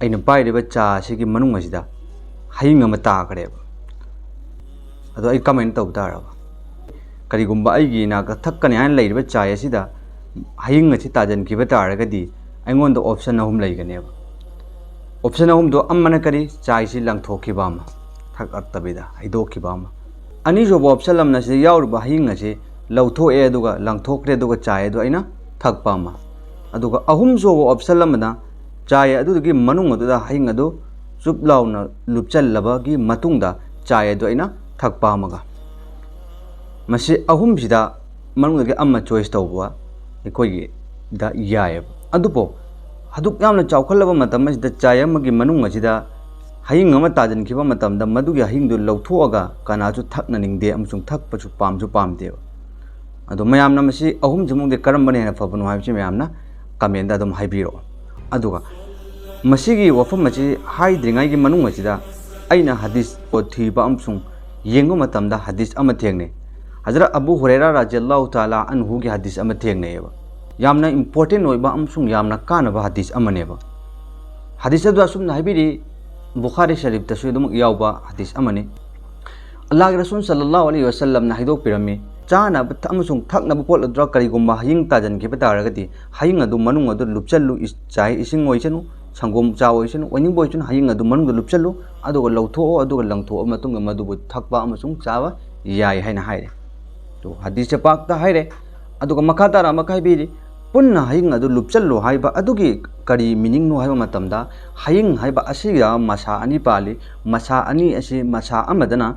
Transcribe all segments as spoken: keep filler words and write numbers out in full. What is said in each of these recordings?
ꯑꯩꯅ ꯄꯥꯏꯔꯤꯕ ꯆꯥ ꯑꯁꯤꯒꯤ ꯃꯅꯨꯡ ꯑꯁꯤꯗ ꯍꯌꯤꯡ ꯑꯃ ꯇꯥꯈ꯭ꯔꯦꯕ꯫ ꯑꯗꯣ ꯑꯩ ꯀꯃꯥꯏꯅ ꯇꯧꯕ ꯇꯥꯔꯕ? ꯀꯔꯤꯒꯨꯝꯕ ꯑꯩꯒꯤ ꯏꯅꯥꯛꯇ ꯊꯛꯀꯅꯤ ꯍꯥꯏꯅ ꯂꯩꯔꯤꯕ ꯆꯥꯏ ꯑꯁꯤꯗ ꯍꯌꯤꯡ ꯑꯁꯤ ꯇꯥꯁꯤꯟꯈꯤꯕ ꯇꯥꯔꯒꯗꯤ ꯑꯩꯉꯣꯟꯗ option ꯑꯍꯨꯝ ꯂꯩꯒꯅꯦꯕ꯫ Option ꯑꯍꯨꯝꯗꯣ ꯑꯃꯅ ꯀꯔꯤ? ꯆꯥꯏꯁꯤ ꯂꯪꯊꯣꯛꯈꯤꯕ ꯑꯃ, ꯊꯛꯂꯛꯇꯕꯤꯗ ꯍꯩꯗꯣꯛꯈꯤꯕ ꯑꯃ꯫ ꯑꯅꯤꯁꯨꯕ option ꯑꯃꯅ ꯁꯤꯗ ꯌꯥꯎꯔꯤꯕ ꯍꯌꯤꯡ ꯑꯁꯤ ꯂꯧꯊꯣꯛꯑꯦ ꯑꯗꯨꯒ ꯂꯪꯊꯣꯛꯈ꯭ꯔꯦ ꯑꯗꯨꯒ ꯆꯥꯏ ꯑꯗꯨ ꯑꯩꯅ ꯊꯛꯄ ꯑꯃ꯫ ꯑꯗꯨꯒ ꯑꯍꯨꯝꯁꯨꯕ option ꯑꯃꯅ ꯆꯥꯏ ꯑꯗꯨꯗꯨꯒꯤ ꯃꯅꯨꯡ ꯑꯗꯨꯗ ꯍꯌꯤꯡ ꯑꯗꯨ ꯆꯨꯞ ꯂꯥꯎꯅ ꯂꯨꯞꯆꯜꯂꯕꯒꯤ ꯃꯇꯨꯡꯗ ꯆꯥꯏ ꯑꯗꯨ ꯑꯩꯅ ꯊꯛꯄ ꯑꯃꯒ꯫ ꯃꯁꯤ ꯑꯍꯨꯝꯁꯤꯗ ꯃꯅꯨꯡꯗꯒꯤ ꯑꯃ choice ꯇꯧꯕ ꯑꯩꯈꯣꯏꯒꯤꯗ ꯌꯥꯏꯑꯕ꯫ ꯑꯗꯨꯕꯨ ꯑꯗꯨꯛ ꯌꯥꯝꯅ ꯆꯥꯎꯈꯠꯂꯕ ꯃꯇꯝ ꯑꯁꯤꯗ ꯆꯥꯏ ꯑꯃꯒꯤ ꯃꯅꯨꯡ ꯑꯁꯤꯗ ꯍꯌꯤꯡ ꯑꯃ ꯇꯥꯁꯤꯟꯈꯤꯕ ꯃꯇꯝꯗ ꯃꯗꯨꯒꯤ ꯍꯌꯤꯡꯗꯨ ꯂꯧꯊꯣꯛꯑꯒ ꯀꯅꯥꯁꯨ ꯊꯛꯅꯅꯤꯡꯗꯦ ꯑꯃꯁꯨꯡ ꯊꯛꯄꯁꯨ ꯄꯥꯝꯁꯨ ꯄꯥꯝꯗꯦꯕ꯫ ꯑꯗꯣ ꯃꯌꯥꯝꯅ ꯃꯁꯤ ꯑꯍꯨꯝꯁꯤꯃꯛꯇꯤ ꯀꯔꯝꯕꯅ ꯍꯦꯟꯅ ꯐꯕꯅꯣ ꯍꯥꯏꯕꯁꯤ ꯃꯌꯥꯝꯅ comment ꯑꯗꯨꯝ ꯍꯥꯏꯕꯤꯔꯛꯑꯣ꯫ ꯑꯗꯨꯒ ꯃꯁꯤꯒꯤ ꯋꯥꯐꯝ ꯑꯁꯤ ꯍꯥꯏꯗ꯭ꯔꯤꯉꯩꯒꯤ ꯃꯅꯨꯡ ꯑꯁꯤꯗ ꯑꯩꯅ ꯍꯗꯤꯁ ꯊꯤꯕ ꯑꯃꯁꯨꯡ ꯌꯦꯡꯕ ꯃꯇꯝꯗ ꯍꯗꯤꯁ ꯑꯃ ꯊꯦꯡꯅꯩ꯫ ꯍꯖꯔꯠ ꯑꯕꯨ ꯍꯨꯔꯦꯔꯥ ꯔꯥꯖꯤꯌꯜꯂꯥꯍꯨ ꯇꯥꯂꯥ ꯑꯟꯍꯨꯒꯤ ꯍꯗꯤꯁ ꯑꯃ ꯊꯦꯡꯅꯩꯌꯦꯕ꯫ ꯌꯥꯝꯅ important ꯑꯣꯏꯕ ꯑꯃꯁꯨꯡ ꯌꯥꯝꯅ ꯀꯥꯟꯅꯕ ꯍꯗꯤꯁ ꯑꯃꯅꯦꯕ꯫ ꯍꯗꯤꯁ ꯑꯗꯨ ꯑꯁꯨꯝꯅ ꯍꯥꯏꯕꯤꯔꯤ, ꯕꯨꯈꯥꯔꯤ ꯁꯔꯤꯐꯇꯁꯨ ꯑꯗꯨꯃꯛ ꯌꯥꯎꯕ ꯍꯗꯤꯁ ꯑꯃꯅꯤ꯫ ꯑꯜꯂꯥꯍꯒꯤ ꯔꯁꯨꯜ ꯁꯜꯂꯜꯂꯥꯍꯨ ꯑꯂꯩꯍꯤ ꯋꯁꯜꯂꯝꯅ ꯍꯥꯏꯗꯣꯛꯄꯤꯔꯝꯃꯤ, ꯆꯥꯅꯕ ꯊ-, ꯑꯃꯁꯨꯡ ꯊꯛꯅꯕ ꯄꯣꯠ ꯑꯗꯨꯗ ꯀꯔꯤꯒꯨꯝꯕ ꯍꯌꯤꯡ ꯇꯥꯁꯤꯟꯈꯤꯕ ꯇꯥꯔꯒꯗꯤ ꯍꯌꯤꯡ ꯑꯗꯨ ꯃꯅꯨꯡ ꯑꯗꯨ ꯂꯨꯞꯆꯜꯂꯨ, ꯏꯁ-, ꯆꯥꯏ ꯏꯁꯤꯡ ꯑꯣꯏꯁꯅꯨ, ꯁꯪꯒꯣꯝ ꯆꯥ ꯑꯣꯏꯁꯅꯨ, ꯑꯣꯏꯅꯤꯡꯕ ꯑꯣꯏꯁꯅꯨ, ꯍꯌꯤꯡ ꯑꯗꯨ ꯃꯅꯨꯡꯗ ꯂꯨꯞꯆꯜꯂꯨ, ꯑꯗꯨꯒ ꯂꯧꯊꯣꯛꯑꯣ, ꯑꯗꯨꯒ ꯂꯪꯊꯣꯛꯑꯕ ꯃꯇꯨꯡꯗ ꯃꯗꯨꯕꯨ ꯊꯛꯄ ꯑꯃꯁꯨꯡ ꯆꯥꯕ ꯌꯥꯏ ꯍꯥꯏꯅ ꯍꯥꯏꯔꯦ꯫ ꯑꯗꯨ ꯍꯗꯤꯁꯁꯦ ꯄꯥꯛꯇ ꯍꯥꯏꯔꯦ꯫ ꯑꯗꯨꯒ ꯃꯈꯥ ꯇꯥꯅ ꯑꯃꯨꯛꯀ ꯍꯥꯏꯕꯤꯔꯤ, ꯄꯨꯟꯅ ꯍꯌꯤꯡ ꯑꯗꯨ ꯂꯨꯞꯆꯜꯂꯨ ꯍꯥꯏꯕ ꯑꯗꯨꯒꯤ ꯀꯔꯤ meaningꯅꯣ ꯍꯥꯏꯕ ꯃꯇꯝꯗ, ꯍꯌꯤꯡ ꯍꯥꯏꯕ ꯑꯁꯤꯗ ꯃꯁꯥ ꯑꯅꯤ ꯄꯥꯜꯂꯤ꯫ ꯃꯁꯥ ꯑꯅꯤ ꯑꯁꯤ, ꯃꯁꯥ ꯑꯃꯗꯅ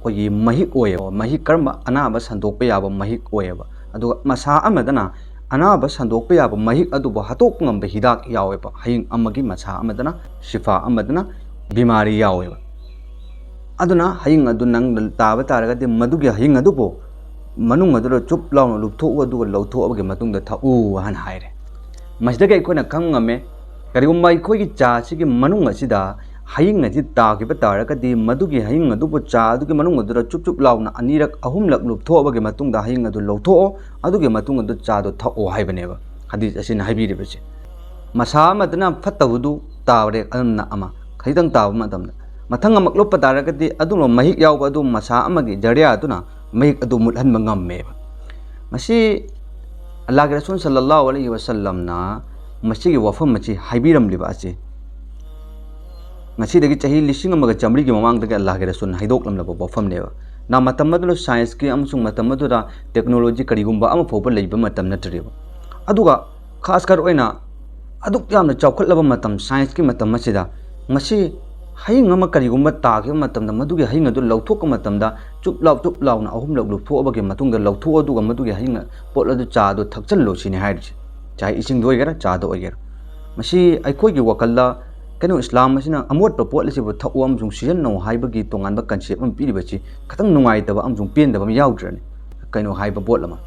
ꯑꯩꯈꯣꯏꯒꯤ ꯃꯍꯤꯛ ꯑꯣꯏꯌꯦꯕ, ꯃꯍꯤꯛ ꯀꯔꯝꯕ? ꯑꯅꯥꯕ ꯁꯟꯗꯣꯛꯄ ꯌꯥꯕ ꯃꯍꯤꯛ ꯑꯣꯏꯌꯦꯕ꯫ ꯑꯗꯨꯒ ꯃꯁꯥ ꯑꯃꯗꯅ ꯑꯅꯥꯕ ꯁꯟꯗꯣꯛꯄ ꯌꯥꯕ ꯃꯍꯤꯛ ꯑꯗꯨꯕꯨ ꯍꯥꯠꯇꯣꯛꯄ ꯉꯝꯕ ꯍꯤꯗꯥꯛ ꯌꯥꯎꯋꯦꯕ꯫ ꯍꯌꯤꯡ ꯑꯃꯒꯤ ꯃꯁꯥ ꯑꯃꯗꯅ ꯁꯤꯐꯥ, ꯑꯃꯗꯅ ꯕꯤꯃꯥꯔꯤ ꯌꯥꯎꯋꯦꯕ꯫ ꯑꯗꯨꯅ ꯍꯌꯤꯡ ꯑꯗꯨ ꯅꯪ ꯇꯥꯕ ꯇꯥꯔꯒꯗꯤ ꯃꯗꯨꯒꯤ ꯍꯌꯤꯡ ꯑꯗꯨꯕꯨ ꯃꯅꯨꯡ ꯑꯗꯨꯗ ꯆꯨꯞ ꯂꯥꯎꯅ ꯂꯨꯞꯊꯣꯛꯎ, ꯑꯗꯨꯒ ꯂꯧꯊꯣꯛꯑꯕꯒꯤ ꯃꯇꯨꯡꯗ ꯊꯛꯎ ꯍꯥꯏꯅ ꯍꯥꯏꯔꯦ꯫ ꯃꯁꯤꯗꯒꯤ ꯑꯩꯈꯣꯏꯅ ꯈꯪꯕ ꯉꯝꯃꯦ, ꯀꯔꯤꯒꯨꯝꯕ ꯑꯩꯈꯣꯏꯒꯤ ꯆꯥ ꯑꯁꯤꯒꯤ ꯃꯅꯨꯡ ꯑꯁꯤꯗ ꯍꯌꯤꯡ ꯑꯁꯤ ꯇꯥꯈꯤꯕ ꯇꯥꯔꯒꯗꯤ ꯃꯗꯨꯒꯤ ꯍꯌꯤꯡ ꯑꯗꯨꯕꯨ ꯆꯥ ꯑꯗꯨꯒꯤ ꯃꯅꯨꯡ ꯑꯗꯨꯗ ꯆꯨꯞ ꯆꯨꯞ ꯂꯥꯎꯅ ꯑꯅꯤꯔꯛ ꯑꯍꯨꯝꯂꯛ ꯂꯨꯞꯊꯣꯛꯑꯕꯒꯤ ꯃꯇꯨꯡꯗ ꯍꯌꯤꯡ ꯑꯗꯨ ꯂꯧꯊꯣꯛꯑꯣ, ꯑꯗꯨꯒꯤ ꯃꯇꯨꯡ ꯑꯗꯨ ꯆꯥꯗꯣ ꯊꯛꯑꯣ ꯍꯥꯏꯕꯅꯦꯕ ꯍꯗꯤꯁ ꯑꯁꯤꯅ ꯍꯥꯏꯕꯤꯔꯤꯕꯁꯦ꯫ ꯃꯁꯥ ꯑꯃꯗꯅ ꯐꯠꯇꯕꯗꯨ ꯇꯥꯔꯦ ꯑꯗꯨꯝꯅ ꯑꯃ ꯈꯖꯤꯛꯇꯪ ꯇꯥꯕ ꯃꯇꯝꯗ, ꯃꯊꯪ ꯑꯃꯨꯛ ꯂꯨꯞꯄ ꯇꯥꯔꯒꯗꯤ ꯑꯗꯨꯒꯨꯝꯕ ꯃꯍꯤꯛ ꯌꯥꯎꯕ ꯑꯗꯨ ꯃꯁꯥ ꯑꯃꯒꯤ ꯖꯔꯤꯌꯥ ꯑꯗꯨꯅ ꯃꯍꯤꯛ ꯑꯗꯨ ꯃꯨꯠꯍꯟꯕ ꯉꯝꯃꯦꯕ꯫ ꯃꯁꯤ ꯑꯜꯂꯥꯍꯒꯤ ꯔꯁꯨꯜ ꯁꯜꯂꯜꯂꯥꯍꯨ ꯑꯂꯩꯍꯤ ꯋꯥꯁꯜꯂꯝꯅ ꯃꯁꯤꯒꯤ ꯋꯥꯐꯝ ꯑꯁꯤ ꯍꯥꯏꯕꯤꯔꯝꯂꯤꯕ ꯑꯁꯤ ꯉꯁꯤꯗꯒꯤ ꯆꯍꯤ ꯂꯤꯁꯤꯡ ꯑꯃꯒ ꯆꯥꯃꯔꯤꯒꯤ ꯃꯃꯥꯡꯗꯒꯤ ꯑꯜꯂꯥꯍꯒꯤ ꯔꯁꯨꯜꯅ ꯍꯥꯏꯗꯣꯛꯂꯝꯂꯕ ꯋꯥꯐꯝꯅꯦꯕ꯫ ꯅ ꯃꯇꯝ ꯑꯗꯨꯗ ꯁꯥꯏꯟꯁꯀꯤ ꯑꯃꯁꯨꯡ ꯃꯇꯝ ꯑꯗꯨꯗ ꯇꯦꯛꯅꯣꯂꯣꯖꯤ ꯀꯔꯤꯒꯨꯝꯕ ꯑꯃ ꯐꯥꯎꯕ ꯂꯩꯕ ꯃꯇꯝ ꯅꯠꯇ꯭ꯔꯤꯕ꯫ ꯑꯗꯨꯒ ꯈꯥꯁ ꯀꯔ ꯑꯣꯏꯅ ꯑꯗꯨꯛ ꯌꯥꯝꯅ ꯆꯥꯎꯈꯠꯂꯕ ꯃꯇꯝ, ꯁꯥꯏꯟꯁꯀꯤ ꯃꯇꯝ ꯑꯁꯤꯗ ꯃꯁꯤ ꯍꯌꯤꯡ ꯑꯃ ꯀꯔꯤꯒꯨꯝꯕ ꯇꯥꯈꯤꯕ ꯃꯇꯝꯗ, ꯃꯗꯨꯒꯤ ꯍꯌꯤꯡ ꯑꯗꯨ ꯂꯧꯊꯣꯛꯄ ꯃꯇꯝꯗ ꯆꯨꯞ ꯂꯥꯎ ꯆꯨꯞ ꯂꯥꯎꯅ ꯑꯍꯨꯝꯂꯛ ꯂꯨꯞꯊꯣꯛꯑꯕꯒꯤ ꯃꯇꯨꯡꯗ ꯂꯧꯊꯣꯛꯑ, ꯑꯗꯨꯒ ꯃꯗꯨꯒꯤ ꯍꯌꯤꯡ ꯄꯣꯠ ꯑꯗꯨ, ꯆꯥ ꯑꯗꯨ ꯊꯛꯆꯜꯂꯨ ꯁꯤꯅꯤ ꯍꯥꯏꯔꯤꯁꯦ꯫ ꯆꯥꯍꯦ ꯏꯁꯤꯡꯗ ꯑꯣꯏꯒꯦꯔꯥ, ꯆꯥꯗ ꯑꯣꯏꯒꯦꯔꯥ꯫ ꯃꯁꯤ ꯑꯩꯈꯣꯏꯒꯤ ꯋꯥꯈꯜꯗ ꯀꯩꯅꯣ, ꯏꯁꯂꯥꯝ ꯑꯁꯤꯅ ꯑꯃꯣꯠꯄ ꯄꯣꯠ ꯑꯁꯤꯕꯨ ꯊꯛꯎ ꯑꯃꯁꯨꯡ ꯁꯤꯖꯤꯟꯅꯧ ꯍꯥꯏꯕꯒꯤ ꯇꯣꯉꯥꯟꯕ ꯀꯟꯁꯦꯞ ꯑꯃ ꯄꯤꯔꯤꯕꯁꯤ ꯈꯤꯇꯪ ꯅꯨꯡꯉꯥꯏꯇꯕ ꯑꯃꯁꯨꯡ ꯄꯦꯟꯗꯕ ꯑꯃ ꯌꯥꯎꯗ꯭ꯔꯅꯤ? ꯀꯩꯅꯣ ꯍꯥꯏꯕ ꯄꯣꯠ ꯑꯃ꯫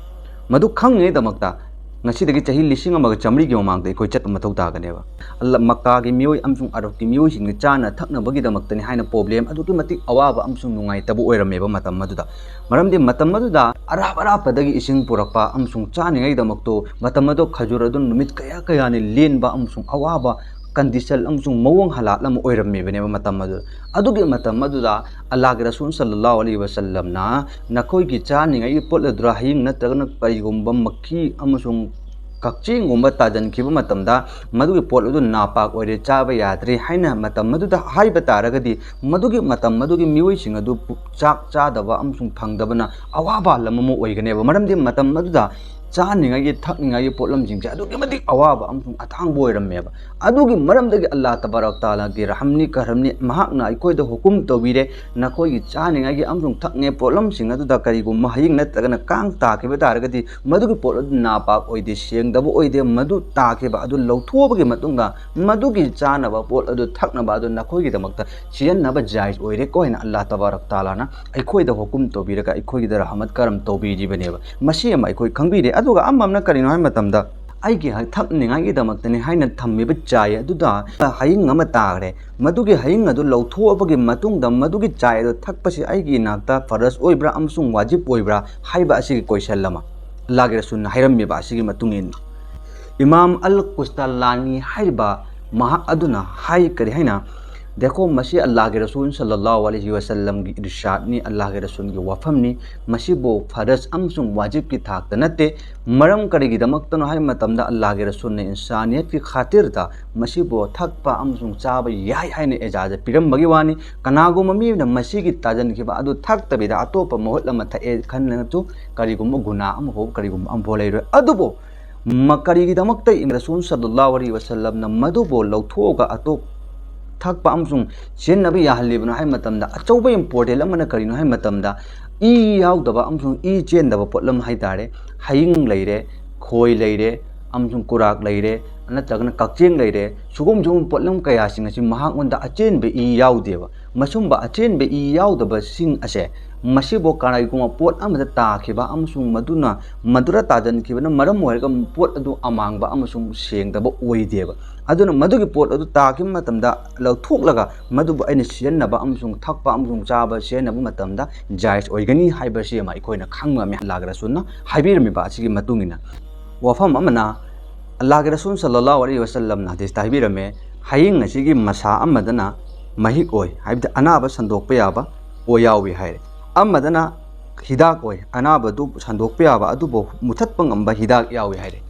ꯃꯗꯨ ꯈꯪꯉꯤꯉꯩꯗꯃꯛꯇ ꯉꯁꯤꯗꯒꯤ ꯆꯍꯤ ꯂꯤꯁꯤꯡ ꯑꯃꯒ ꯆꯥꯃꯔꯤꯒꯤ ꯃꯃꯥꯡꯗ ꯑꯩꯈꯣꯏ ꯆꯠꯄ ꯃꯊꯧ ꯇꯥꯒꯅꯦꯕ꯫ ꯑꯜꯂ-, ꯃꯛꯀꯥꯒꯤ ꯃꯤꯑꯣꯏ ꯑꯃꯁꯨꯡ ꯑꯔꯕꯀꯤ ꯃꯤꯑꯣꯏꯁꯤꯡꯒꯤ ꯆꯥꯅ ꯊꯛꯅꯕꯒꯤꯗꯃꯛꯇꯅꯤ ꯍꯥꯏꯅ ꯄ꯭ꯔꯣꯕ꯭ꯂꯦꯝ ꯑꯗꯨꯛꯀꯤ ꯃꯇꯤꯛ ꯑꯋꯥꯕ ꯑꯃꯁꯨꯡ ꯅꯨꯡꯉꯥꯏꯇꯕ ꯑꯣꯏꯔꯝꯃꯦꯕ ꯃꯇꯝ ꯑꯗꯨꯗ꯫ ꯃꯔꯝꯗꯤ ꯃꯇꯝ ꯑꯗꯨꯗ ꯑꯔꯥꯞ ꯑꯔꯥꯞꯄꯗꯒꯤ ꯏꯁꯤꯡ ꯄꯨꯔꯛꯄ ꯑꯃꯁꯨꯡ ꯆꯥꯅꯤꯡꯉꯥꯏꯒꯤꯗꯃꯛꯇꯣ ꯃꯇꯝ ꯑꯗꯨ ꯈꯖꯨꯔ ꯑꯗꯨ ꯅꯨꯃꯤꯠ ꯀꯌꯥ ꯀꯌꯥꯅꯤ ꯂꯦꯟꯕ ꯑꯃꯁꯨꯡ ꯑꯋꯥꯕ ꯀꯟꯗꯤꯁꯟ ꯑꯃꯁꯨꯡ ꯃꯑꯣꯡ ꯍꯥꯂꯥꯠ ꯑꯃ ꯑꯣꯏꯔꯝꯃꯤꯕꯅꯦꯕ ꯃꯇꯝ ꯑꯗꯨꯗ꯫ ꯑꯗꯨꯒꯤ ꯃꯇꯝ ꯑꯗꯨꯗ ꯑꯜꯂꯥꯍꯒꯤ ꯔꯁꯨꯜ ꯁꯜꯂꯜꯂꯥꯍꯨ ꯑꯂꯩꯍꯤ ꯋꯥꯁꯜꯂꯝꯅ ꯅꯈꯣꯏꯒꯤ ꯆꯥꯅꯤꯡꯉꯥꯏꯒꯤ ꯄꯣꯠ ꯑꯗꯨꯗ ꯍꯌꯤꯡ ꯅꯠꯇ꯭ꯔꯒꯅ ꯀꯔꯤꯒꯨꯝꯕ ꯃꯈꯤ ꯑꯃꯁꯨꯡ ꯀꯛꯆꯦꯡꯒꯨꯝꯕ ꯇꯥꯁꯤꯟꯈꯤꯕ ꯃꯇꯝꯗ ꯃꯗꯨꯒꯤ ꯄꯣꯠ ꯑꯗꯨ ꯅꯥꯄꯥꯛ ꯑꯣꯏꯔꯦ, ꯆꯥꯕ ꯌꯥꯗ꯭ꯔꯦ ꯍꯥꯏꯅ ꯃꯇꯝ ꯑꯗꯨꯗ ꯍꯥꯏꯕ ꯇꯥꯔꯒꯗꯤ, ꯃꯗꯨꯒꯤ ꯃꯇꯝ ꯑꯗꯨꯒꯤ ꯃꯤꯑꯣꯏꯁꯤꯡ ꯑꯗꯨ ꯆꯥꯛ ꯆꯥꯗꯕ ꯑꯃꯁꯨꯡ ꯐꯪꯗꯕꯅ ꯑꯋꯥꯕ ꯑꯃ ꯑꯣꯏꯒꯅꯦꯕ꯫ ꯃꯔꯝꯗꯤ ꯃꯇꯝ ꯑꯗꯨꯗ ꯆꯥꯅꯤꯡꯉꯥꯏꯒꯤ ꯊꯛꯅꯤꯡꯉꯥꯏꯒꯤ ꯄꯣꯠꯂꯝꯁꯤꯡꯁꯦ ꯑꯗꯨꯛꯀꯤ ꯃꯇꯤꯛ ꯑꯋꯥꯕ ꯑꯃꯁꯨꯡ ꯑꯇꯥꯡꯕ ꯑꯣꯏꯔꯝꯃꯦꯕ꯫ ꯑꯗꯨꯒꯤ ꯃꯔꯝꯗꯒꯤ ꯑꯜꯂꯥꯍ ꯇꯕꯥꯔꯛ ꯇꯥꯂꯥꯒꯤ ꯔꯍꯝꯅꯤ ꯀꯔꯝꯅꯤ, ꯃꯍꯥꯛꯅ ꯑꯩꯈꯣꯏꯗ ꯍꯨꯀꯨꯝ ꯇꯧꯕꯤꯔꯦ, ꯅꯈꯣꯏꯒꯤ ꯆꯥꯅꯤꯡꯉꯥꯏꯒꯤ ꯑꯃꯁꯨꯡ ꯊꯛꯅꯤꯡꯉꯥꯏ ꯄꯣꯠꯂꯝꯁꯤꯡ ꯑꯗꯨꯗ ꯀꯔꯤꯒꯨꯝꯕ ꯍꯌꯤꯡ ꯅꯠꯇ꯭ꯔꯒꯅ ꯀꯥꯡ ꯇꯥꯈꯤꯕ ꯇꯥꯔꯒꯗꯤ, ꯃꯗꯨꯒꯤ ꯄꯣꯠ ꯑꯗꯨ ꯅꯥꯄꯥꯛ ꯑꯣꯏꯗꯦ, ꯁꯦꯡꯗꯕ ꯑꯣꯏꯗꯦ꯫ ꯃꯗꯨ ꯇꯥꯈꯤꯕ ꯑꯗꯨ ꯂꯧꯊꯣꯛꯑꯕꯒꯤ ꯃꯇꯨꯡꯗ ꯃꯗꯨꯒꯤ ꯆꯥꯅꯕ ꯄꯣꯠ ꯑꯗꯨ, ꯊꯛꯅꯕ ꯑꯗꯨ ꯅꯈꯣꯏꯒꯤꯗꯃꯛꯇ ꯁꯤꯖꯤꯟꯅꯕ ꯖꯥꯏꯖ ꯑꯣꯏꯔꯦꯀꯣ ꯍꯥꯏꯅ ꯑꯜꯂꯥꯍ ꯇꯕꯥꯔꯛ ꯇꯥꯂꯥꯅ ꯑꯩꯈꯣꯏꯗ ꯍꯨꯀꯨꯝ ꯇꯧꯕꯤꯔꯒ ꯑꯩꯈꯣꯏꯒꯤꯗ ꯔꯍꯃꯠ ꯀꯔꯝ ꯇꯧꯕꯤꯔꯤꯕꯅꯦꯕ꯫ ꯃꯁꯤ ꯑꯃ ꯑꯩꯈꯣꯏ ꯈꯪꯕꯤꯔꯦ꯫ ꯑꯗꯨꯒ ꯑꯃ ꯑꯃꯅ ꯀꯔꯤꯅꯣ ꯍꯥꯏꯕ ꯃꯇꯝꯗ, ꯑꯩꯒꯤ ꯍ-, ꯊꯛꯅꯤꯡꯉꯥꯏꯒꯤꯗꯃꯛꯇꯅꯤ ꯍꯥꯏꯅ ꯊꯝꯃꯤꯕ ꯆꯥꯏ ꯑꯗꯨꯗ ꯍꯌꯤꯡ ꯑꯃ ꯇꯥꯈ꯭ꯔꯦ꯫ ꯃꯗꯨꯒꯤ ꯍꯌꯤꯡ ꯑꯗꯨ ꯂꯧꯊꯣꯛꯑꯕꯒꯤ ꯃꯇꯨꯡꯗ ꯃꯗꯨꯒꯤ ꯆꯥꯏ ꯑꯗꯨ ꯊꯛꯄꯁꯤ ꯑꯩꯒꯤ ꯏꯅꯥꯛꯇ ꯐꯔꯖ ꯑꯣꯏꯕ꯭ꯔꯥ ꯑꯃꯁꯨꯡ ꯋꯥꯖꯤꯕ ꯑꯣꯏꯕ꯭ꯔꯥ ꯍꯥꯏꯕ ꯑꯁꯤꯒꯤ ꯀꯣꯏꯁꯟ ꯑꯃ꯫ ꯑꯜꯂꯥꯍꯒꯤ ꯔꯁꯨꯜꯅ ꯍꯥꯏꯔꯝꯃꯤꯕ ꯑꯁꯤꯒꯤ ꯃꯇꯨꯡ ꯏꯟꯅ, ꯏꯃꯥꯝ ꯑꯜ ꯀꯨꯁꯇꯂꯥꯅꯤ ꯍꯥꯏꯔꯤꯕ ꯃꯍꯥꯛ ꯑꯗꯨꯅ ꯍꯥꯏ, ꯀꯔꯤ ꯍꯥꯏꯅ? ꯗꯦꯈꯣ, ꯃꯁꯤ ꯑꯜꯂꯥꯍꯒꯤ ꯔꯁꯨꯜ ꯁꯜꯂꯜꯂꯥꯍꯨ ꯑꯂꯩꯍꯤ ꯋꯥꯁꯜꯂꯝꯒꯤ ꯏꯔꯁꯥꯗꯅꯤ, ꯑꯜꯂꯥꯍꯒꯤ ꯔꯁꯨꯜꯒꯤ ꯋꯥꯐꯝꯅꯤ꯫ ꯃꯁꯤꯕꯨ ꯐꯔꯖ ꯑꯃꯁꯨꯡ ꯋꯥꯖꯤꯕꯀꯤ ꯊꯥꯛꯇ ꯅꯠꯇꯦ꯫ ꯃꯔꯝ ꯀꯔꯤꯒꯤꯗꯃꯛꯇꯅꯣ ꯍꯥꯏꯕ ꯃꯇꯝꯗ, ꯑꯜꯂꯥꯍꯒꯤ ꯔꯁꯨꯜꯅ ꯏꯟꯁꯥꯅꯤꯌꯠꯀꯤ ꯈꯥꯇꯤꯔꯗ ꯃꯁꯤꯕꯨ ꯊꯛꯄ ꯑꯃꯁꯨꯡ ꯆꯥꯕ ꯌꯥꯏ ꯍꯥꯏꯅ ꯏꯖꯥꯖꯠ ꯄꯤꯔꯝꯕꯒꯤ ꯋꯥꯅꯤ꯫ ꯀꯅꯥꯒꯨꯝꯕ ꯃꯤ ꯑꯃꯅ ꯃꯁꯤꯒꯤ ꯇꯥꯖꯟꯈꯤꯕ ꯑꯗꯨ ꯊꯛꯇꯕꯤꯗ ꯑꯇꯣꯞꯄ ꯃꯍꯨꯠ ꯑꯃ ꯊꯛꯑꯦ ꯈꯟꯅꯁꯨ ꯀꯔꯤꯒꯨꯝꯕ ꯒꯨꯅꯥ ꯑꯃꯐꯥꯎ, ꯀꯔꯤꯒꯨꯝꯕ ꯑꯃꯐꯥꯎ ꯂꯩꯔꯣꯏ꯫ ꯑꯗꯨꯕꯨ ꯃ-, ꯀꯔꯤꯒꯤꯗꯃꯛꯇ ꯔꯁꯨꯜ ꯁꯜꯂꯜꯂꯥꯍꯨ ꯑꯂꯩꯍꯤ ꯋꯥꯁꯜꯂꯝꯅ ꯃꯗꯨꯕꯨ ꯂꯧꯊꯣꯛꯑꯒ ꯑꯇꯣꯞ ꯊꯛꯄ ꯑꯃꯁꯨꯡ ꯁꯤꯖꯤꯟꯅꯕ ꯌꯥꯍꯜꯂꯤꯕꯅꯣ ꯍꯥꯏꯕ ꯃꯇꯝꯗ, ꯑꯆꯧꯕ important ꯑꯃꯅ ꯀꯔꯤꯅꯣ ꯍꯥꯏꯕ ꯃꯇꯝꯗ, ꯏ ꯌꯥꯎꯗꯕ ꯑꯃꯁꯨꯡ ꯏ ꯆꯦꯟꯗꯕ ꯄꯣꯠꯂꯝ ꯍꯥꯏ ꯇꯥꯔꯦ, ꯍꯌꯤꯡ ꯂꯩꯔꯦ, ꯈꯣꯏ ꯂꯩꯔꯦ, ꯑꯃꯁꯨꯡ ꯀꯨꯔꯥꯛ ꯂꯩꯔꯦ, ꯅꯠꯇ꯭ꯔꯒꯅ ꯀꯛꯆꯦꯡ ꯂꯩꯔꯦ, ꯁꯤꯒꯨꯝ ꯁꯤꯒꯨꯝꯕ ꯄꯣꯠꯂꯝ ꯀꯌꯥꯁꯤꯡ ꯑꯁꯤ ꯃꯍꯥꯛꯉꯣꯟꯗ ꯑꯆꯦꯟꯕ ꯏ ꯌꯥꯎꯗꯦꯕ꯫ ꯃꯁꯨꯝꯕ ꯑꯆꯦꯟꯕ ꯏ ꯌꯥꯎꯗꯕꯁꯤꯡ ꯑꯁꯦ, ꯃꯁꯤꯕꯨ ꯀꯔꯤꯒꯨꯝꯕ ꯄꯣꯠ ꯑꯃꯗ ꯇꯥꯈꯤꯕ ꯑꯃꯁꯨꯡ ꯃꯗꯨꯅ, ꯃꯗꯨꯗ ꯇꯥꯖꯟꯈꯤꯕꯅ ꯃꯔꯝ ꯑꯣꯏꯔꯒ ꯄꯣꯠ ꯑꯗꯨ ꯑꯃꯥꯡꯕ ꯑꯃꯁꯨꯡ ꯁꯦꯡꯗꯕ ꯑꯣꯏꯗꯦꯕ꯫ ꯑꯗꯨꯅ ꯃꯗꯨꯒꯤ ꯄꯣꯠ ꯑꯗꯨ ꯇꯥꯈꯤꯕ ꯃꯇꯝꯗ ꯂꯧꯊꯣꯛꯂꯒ ꯃꯗꯨꯕꯨ ꯑꯩꯅ ꯁꯤꯖꯤꯟꯅꯕ ꯑꯃꯁꯨꯡ ꯊꯛꯄ ꯑꯃꯁꯨꯡ ꯆꯥꯕ ꯁꯤꯖꯤꯟꯅꯕ ꯃꯇꯝꯗ ꯖꯥꯏꯖ ꯑꯣꯏꯒꯅꯤ ꯍꯥꯏꯕꯁꯤ ꯑꯃ ꯑꯩꯈꯣꯏꯅ ꯈꯪꯕ ꯉꯝꯃꯤ꯫ ꯑꯜꯂꯥꯍꯒꯤ ꯔꯁꯨꯜꯅ ꯍꯥꯏꯕꯤꯔꯝꯃꯤꯕ ꯑꯁꯤꯒꯤ ꯃꯇꯨꯡ ꯏꯟꯅ, ꯋꯥꯐꯝ ꯑꯃꯅ, ꯑꯜꯂꯥꯍꯒꯤ ꯔꯁꯨꯜ ꯁꯜꯂꯜꯂꯥꯍꯨ ꯑꯂꯩꯍꯤ ꯋꯥꯁꯜꯂꯝꯅ ꯍꯗꯤꯁꯇ ꯍꯥꯏꯕꯤꯔꯝꯃꯦ, ꯍꯌꯤꯡ ꯑꯁꯤꯒꯤ ꯃꯁꯥ ꯑꯃꯗꯅ ꯃꯍꯤꯛ ꯑꯣꯏ, ꯍꯥꯏꯕꯗꯤ ꯑꯅꯥꯕ ꯁꯟꯗꯣꯛꯄ ꯌꯥꯕ ꯑꯣꯏ ꯌꯥꯎꯏ ꯍꯥꯏꯔꯦ꯫ ꯑꯃꯗꯅ ꯍꯤꯗꯥꯛ ꯑꯣꯏ, ꯑꯅꯥꯕꯗꯨ ꯁꯟꯗꯣꯛꯄ ꯌꯥꯕ ꯑꯗꯨꯕꯨ ꯃꯨꯊꯠꯄ ꯉꯝꯕ ꯍꯤꯗꯥꯛ ꯌꯥꯎꯏ ꯍꯥꯏꯔꯦ꯫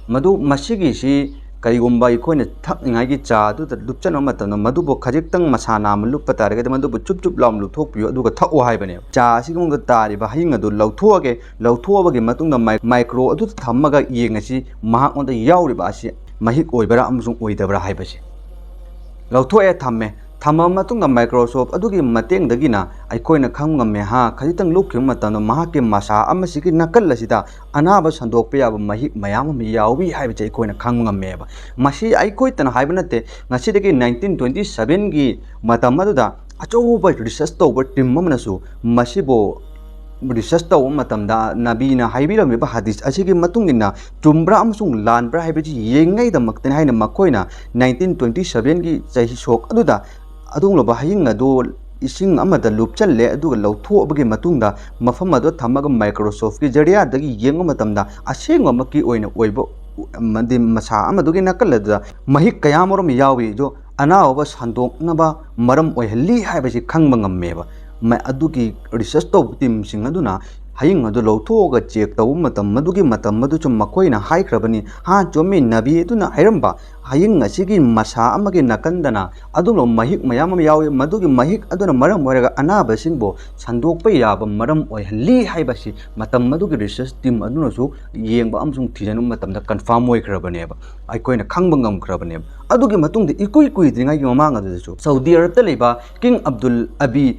ꯃꯗꯨ, ꯃꯁꯤꯒꯤꯁꯤ ꯀꯔꯤꯒꯨꯝꯕ ꯑꯩꯈꯣꯏꯅ ꯊꯛꯅꯤꯡꯉꯥꯏꯒꯤ ꯆꯥ ꯑꯗꯨꯗ ꯂꯨꯞꯆꯟꯕ ꯃꯇꯝꯗ ꯃꯗꯨꯕꯨ ꯈꯖꯤꯛꯇꯪ ꯃꯁꯥ ꯅꯥꯝꯃ ꯂꯨꯞꯄ ꯇꯥꯔꯒꯗꯤ ꯃꯗꯨꯕꯨ ꯆꯨꯞ ꯆꯨꯞ ꯂꯥꯎꯅ ꯂꯨꯞꯊꯣꯛꯄꯤꯌꯨ, ꯑꯗꯨꯒ ꯊꯛꯑꯣ ꯍꯥꯏꯕꯅꯦꯕ꯫ ꯆꯥ ꯑꯁꯤꯒꯤ ꯃꯅꯨꯡꯗ ꯇꯥꯔꯤꯕ ꯍꯌꯤꯡ ꯑꯗꯨ ꯂꯧꯊꯣꯛꯑꯒꯦ, ꯂꯧꯊꯣꯛꯑꯕꯒꯤ ꯃꯇꯨꯡꯗ ꯃꯥꯏ-, ꯃꯥꯏꯀ꯭ꯔꯣ ꯑꯗꯨꯗ ꯊꯝꯃꯒ ꯌꯦꯡꯉꯁꯤ ꯃꯍꯥꯛꯉꯣꯟꯗ ꯌꯥꯎꯔꯤꯕ ꯑꯁꯤ ꯃꯍꯤꯛ ꯑꯣꯏꯕ꯭ꯔꯥ ꯑꯃꯁꯨꯡ ꯑꯣꯏꯗꯕ꯭ꯔꯥ ꯍꯥꯏꯕꯁꯤ꯫ ꯂꯧꯊꯣꯛꯑꯦ, ꯊꯝꯃꯦ꯫ ꯊꯝꯃꯕ ꯃꯇꯨꯡꯗ ꯃꯥꯏꯀ꯭ꯔꯣꯁꯀꯣꯞ ꯑꯗꯨꯒꯤ ꯃꯇꯦꯡꯗꯒꯤꯅ ꯑꯩꯈꯣꯏꯅ ꯈꯪꯕ ꯉꯝꯃꯦ, ꯍꯥ, ꯈꯖꯤꯛꯇꯪ ꯂꯨꯞꯈꯤꯕ ꯃꯇꯝꯗ ꯃꯍꯥꯛꯀꯤ ꯃꯁꯥ ꯑꯃꯁꯤꯒꯤ ꯅꯥꯀꯜ ꯑꯁꯤꯗ ꯑꯅꯥꯕ ꯁꯟꯗꯣꯛꯄ ꯌꯥꯕ ꯃꯍꯤꯛ ꯃꯌꯥꯝ ꯑꯃ ꯌꯥꯎꯏ ꯍꯥꯏꯕꯁꯦ ꯑꯩꯈꯣꯏꯅ ꯈꯪꯕ ꯉꯝꯃꯦꯕ꯫ ꯃꯁꯤ ꯑꯩꯈꯣꯏꯇꯅ ꯍꯥꯏꯕ ꯅꯠꯇꯦ, ꯉꯁꯤꯗꯒꯤ nineteen twenty sevenꯒꯤ ꯃꯇꯝ ꯑꯗꯨꯗ ꯑꯆꯧꯕ research ꯇꯧꯕ team ꯑꯃꯅꯁꯨ ꯃꯁꯤꯕꯨ research ꯇꯧꯕ ꯃꯇꯝꯗ ꯅꯕꯤꯅ ꯍꯥꯏꯕꯤꯔꯝꯃꯤꯕ ꯍꯗꯤꯁ ꯑꯁꯤꯒꯤ ꯃꯇꯨꯡ ꯏꯟꯅ ꯆꯨꯝꯕ꯭ꯔꯥ ꯑꯃꯁꯨꯡ ꯂꯥꯟꯕ꯭ꯔꯥ ꯍꯥꯏꯕꯁꯤ ꯌꯦꯡꯉꯩꯗꯃꯛꯇꯅꯤ ꯍꯥꯏꯅ ꯃꯈꯣꯏꯅ nineteen twenty sevenꯒꯤ ꯆꯍꯤ ꯁꯣꯛ ꯑꯗꯨꯗ ꯑꯗꯨꯒꯨꯝꯂꯕ ꯍꯌꯤꯡ ꯑꯗꯨ ꯏꯁꯤꯡ ꯑꯃꯗ ꯂꯨꯞꯆꯜꯂꯦ, ꯑꯗꯨꯒ ꯂꯧꯊꯣꯛꯑꯕꯒꯤ ꯃꯇꯨꯡꯗ ꯃꯐꯝ ꯑꯗꯨꯗ ꯊꯝꯃꯒ ꯃꯥꯏꯀ꯭ꯔꯣꯁꯀꯣꯞꯀꯤ ꯖꯔꯤꯌꯥꯗꯒꯤ ꯌꯦꯡꯕ ꯃꯇꯝꯗ ꯑꯁꯦꯡꯕꯃꯛꯀꯤ ꯑꯣꯏꯅ ꯑꯣꯏꯕ ꯑꯃꯗꯤ ꯃꯁꯥ ꯑꯃꯗꯨꯒꯤ ꯅꯥꯀꯜ ꯑꯗꯨꯗ ꯃꯍꯤꯛ ꯀꯌꯥ ꯑꯃꯔꯣꯝ ꯌꯥꯎꯏ꯫ ꯑꯗꯣ ꯑꯅꯥꯕ ꯁꯟꯗꯣꯛꯅꯕ ꯃꯔꯝ ꯑꯣꯏꯍꯜꯂꯤ ꯍꯥꯏꯕꯁꯤ ꯈꯪꯕ ꯉꯝꯃꯦꯕ꯫ ꯃ-, ꯑꯗꯨꯒꯤ ꯔꯤꯁꯔꯁ ꯇꯧꯕ ꯇꯤꯝꯁꯤꯡ ꯑꯗꯨꯅ ꯍꯌꯤꯡ ꯑꯗꯨ ꯂꯧꯊꯣꯛꯑꯒ ꯆꯦꯛ ꯇꯧꯕ ꯃꯇꯝ, ꯃꯗꯨꯒꯤ ꯃꯇꯝ ꯑꯗꯨꯁꯨ ꯃꯈꯣꯏꯅ ꯍꯥꯏꯈ꯭ꯔꯕꯅꯤ, "ꯍꯥ, ꯆꯨꯝꯃꯤ, ꯅꯕꯤ ꯑꯗꯨꯅ ꯍꯥꯏꯔꯝꯕ ꯍꯌꯤꯡ ꯑꯁꯤꯒꯤ ꯃꯁꯥ ꯑꯃꯒꯤ ꯅꯥꯀꯟꯗꯅ ꯑꯗꯨꯒꯨꯝꯂꯕ ꯃꯍꯤꯛ ꯃꯌꯥꯝ ꯑꯃ ꯌꯥꯎꯏ, ꯃꯗꯨꯒꯤ ꯃꯍꯤꯛ ꯑꯗꯨꯅ ꯃꯔꯝ ꯑꯣꯏꯔꯒ ꯑꯅꯥꯕꯁꯤꯡꯕꯨ ꯁꯟꯗꯣꯛꯄ ꯌꯥꯕ ꯃꯔꯝ ꯑꯣꯏꯍꯜꯂꯤ" ꯍꯥꯏꯕꯁꯤ ꯃꯇꯝ ꯑꯗꯨꯒꯤ ꯔꯤꯁꯔꯁ ꯇꯤꯝ ꯑꯗꯨꯅꯁꯨ ꯌꯦꯡꯕ ꯑꯃꯁꯨꯡ ꯊꯤꯖꯤꯟꯕ ꯃꯇꯝꯗ ꯀꯟꯐꯥꯔꯝ ꯑꯣꯏꯈ꯭ꯔꯕꯅꯦꯕ, ꯑꯩꯈꯣꯏꯅ ꯈꯪꯕ ꯉꯝꯈ꯭ꯔꯕꯅꯦꯕ꯫ ꯑꯗꯨꯒꯤ ꯃꯇꯨꯡꯗ ꯏꯀꯨꯏ ꯀꯨꯏꯗ꯭ꯔꯤꯉꯩꯒꯤ ꯃꯃꯥꯡ ꯑꯗꯨꯗꯁꯨ ꯁꯥꯎꯗꯤ ꯑꯔꯕꯇ ꯂꯩꯕ ꯀꯤꯡ ꯑꯕꯗꯨꯜ ꯑꯕꯤ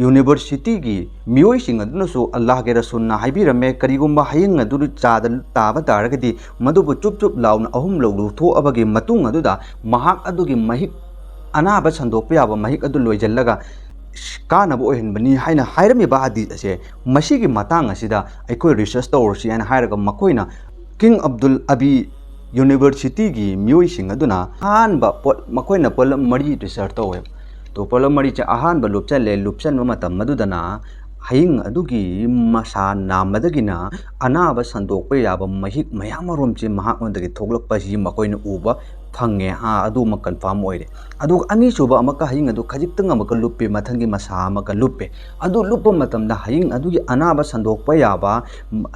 ꯌꯨꯅꯤꯚꯔꯁꯤꯇꯤꯒꯤ ꯃꯤꯑꯣꯏꯁꯤꯡ ꯑꯗꯨꯅꯁꯨ ꯑꯜꯂꯥꯍꯒꯤ ꯔꯁꯨꯜꯅ ꯍꯥꯏꯕꯤꯔꯝꯃꯦ, ꯀꯔꯤꯒꯨꯝꯕ ꯍꯌꯤꯡ ꯑꯗꯨ ꯆꯥꯗ ꯇꯥꯕ ꯇꯥꯔꯒꯗꯤ ꯃꯗꯨꯕꯨ ꯆꯨꯞ ꯆꯨꯞ ꯂꯥꯎꯅ ꯑꯍꯨꯝꯂꯛ ꯂꯧꯊꯣꯛꯑꯕꯒꯤ ꯃꯇꯨꯡ ꯑꯗꯨꯗ ꯃꯍꯥꯛ ꯑꯗꯨꯒꯤ ꯃꯍꯤꯛ, ꯑꯅꯥꯕ ꯁꯟꯗꯣꯛꯄ ꯌꯥꯕ ꯃꯍꯤꯛ ꯑꯗꯨ ꯂꯣꯏꯁꯤꯜꯂꯒ ꯀꯥꯟꯅꯕ ꯑꯣꯏꯍꯟꯕꯅꯤ ꯍꯥꯏꯅ ꯍꯥꯏꯔꯝꯃꯤꯕ ꯍꯗꯤꯁ ꯑꯁꯦ, ꯃꯁꯤꯒꯤ ꯃꯇꯥꯡ ꯑꯁꯤꯗ ꯑꯩꯈꯣꯏ ꯔꯤꯁꯔꯁ ꯇꯧꯔꯁꯤ ꯍꯥꯏꯅ ꯍꯥꯏꯔꯒ ꯃꯈꯣꯏꯅ ꯀꯤꯡ ꯑꯕꯗꯨꯜ ꯑꯕꯤ ꯌꯨꯅꯤꯚꯔꯁꯤꯇꯤꯒꯤ ꯃꯤꯑꯣꯏꯁꯤꯡ ꯑꯗꯨꯅ ꯑꯍꯥꯟꯕ ꯄꯣꯠ, ꯃꯈꯣꯏꯅ ꯄꯣꯠꯂꯝ ꯃꯔꯤ ꯔꯤꯁꯔꯁ ꯇꯧꯋꯦ꯫ ꯇꯣ ꯄꯣꯠꯂꯝ ꯃꯔꯤꯁꯦ ꯑꯍꯥꯟꯕ ꯂꯨꯞꯆꯜꯂꯦ꯫ ꯂꯨꯞꯆꯟꯕ ꯃꯇꯝ ꯑꯗꯨꯗꯅ ꯍꯌꯤꯡ ꯑꯗꯨꯒꯤ ꯃꯁꯥ ꯅꯥꯝꯃꯗꯒꯤꯅ ꯑꯅꯥꯕ ꯁꯟꯗꯣꯛꯄ ꯌꯥꯕ ꯃꯍꯤꯛ ꯃꯌꯥꯝ ꯑꯃꯔꯣꯝꯁꯦ ꯃꯍꯥꯛꯉꯣꯟꯗꯒꯤ ꯊꯣꯛꯂꯛꯄꯁꯤ ꯃꯈꯣꯏꯅ ꯎꯕ ꯐꯪꯉꯦ꯫ ꯑꯥ, ꯑꯗꯨꯃ ꯀꯟꯐꯥꯔꯝ ꯑꯣꯏꯔꯦ꯫ ꯑꯗꯨꯒ ꯑꯅꯤꯁꯨꯕ ꯑꯃꯨꯛꯀ ꯍꯌꯤꯡ ꯑꯗꯨ ꯈꯖꯤꯛꯇꯪ ꯑꯃꯨꯛꯀ ꯂꯨꯞꯄꯦ, ꯃꯊꯪꯒꯤ ꯃꯁꯥ ꯑꯃꯨꯛꯀ ꯂꯨꯞꯄꯦ꯫ ꯑꯗꯨ ꯂꯨꯞꯄ ꯃꯇꯝꯗ ꯍꯌꯤꯡ ꯑꯗꯨꯒꯤ ꯑꯅꯥꯕ ꯁꯟꯗꯣꯛꯄ ꯌꯥꯕ,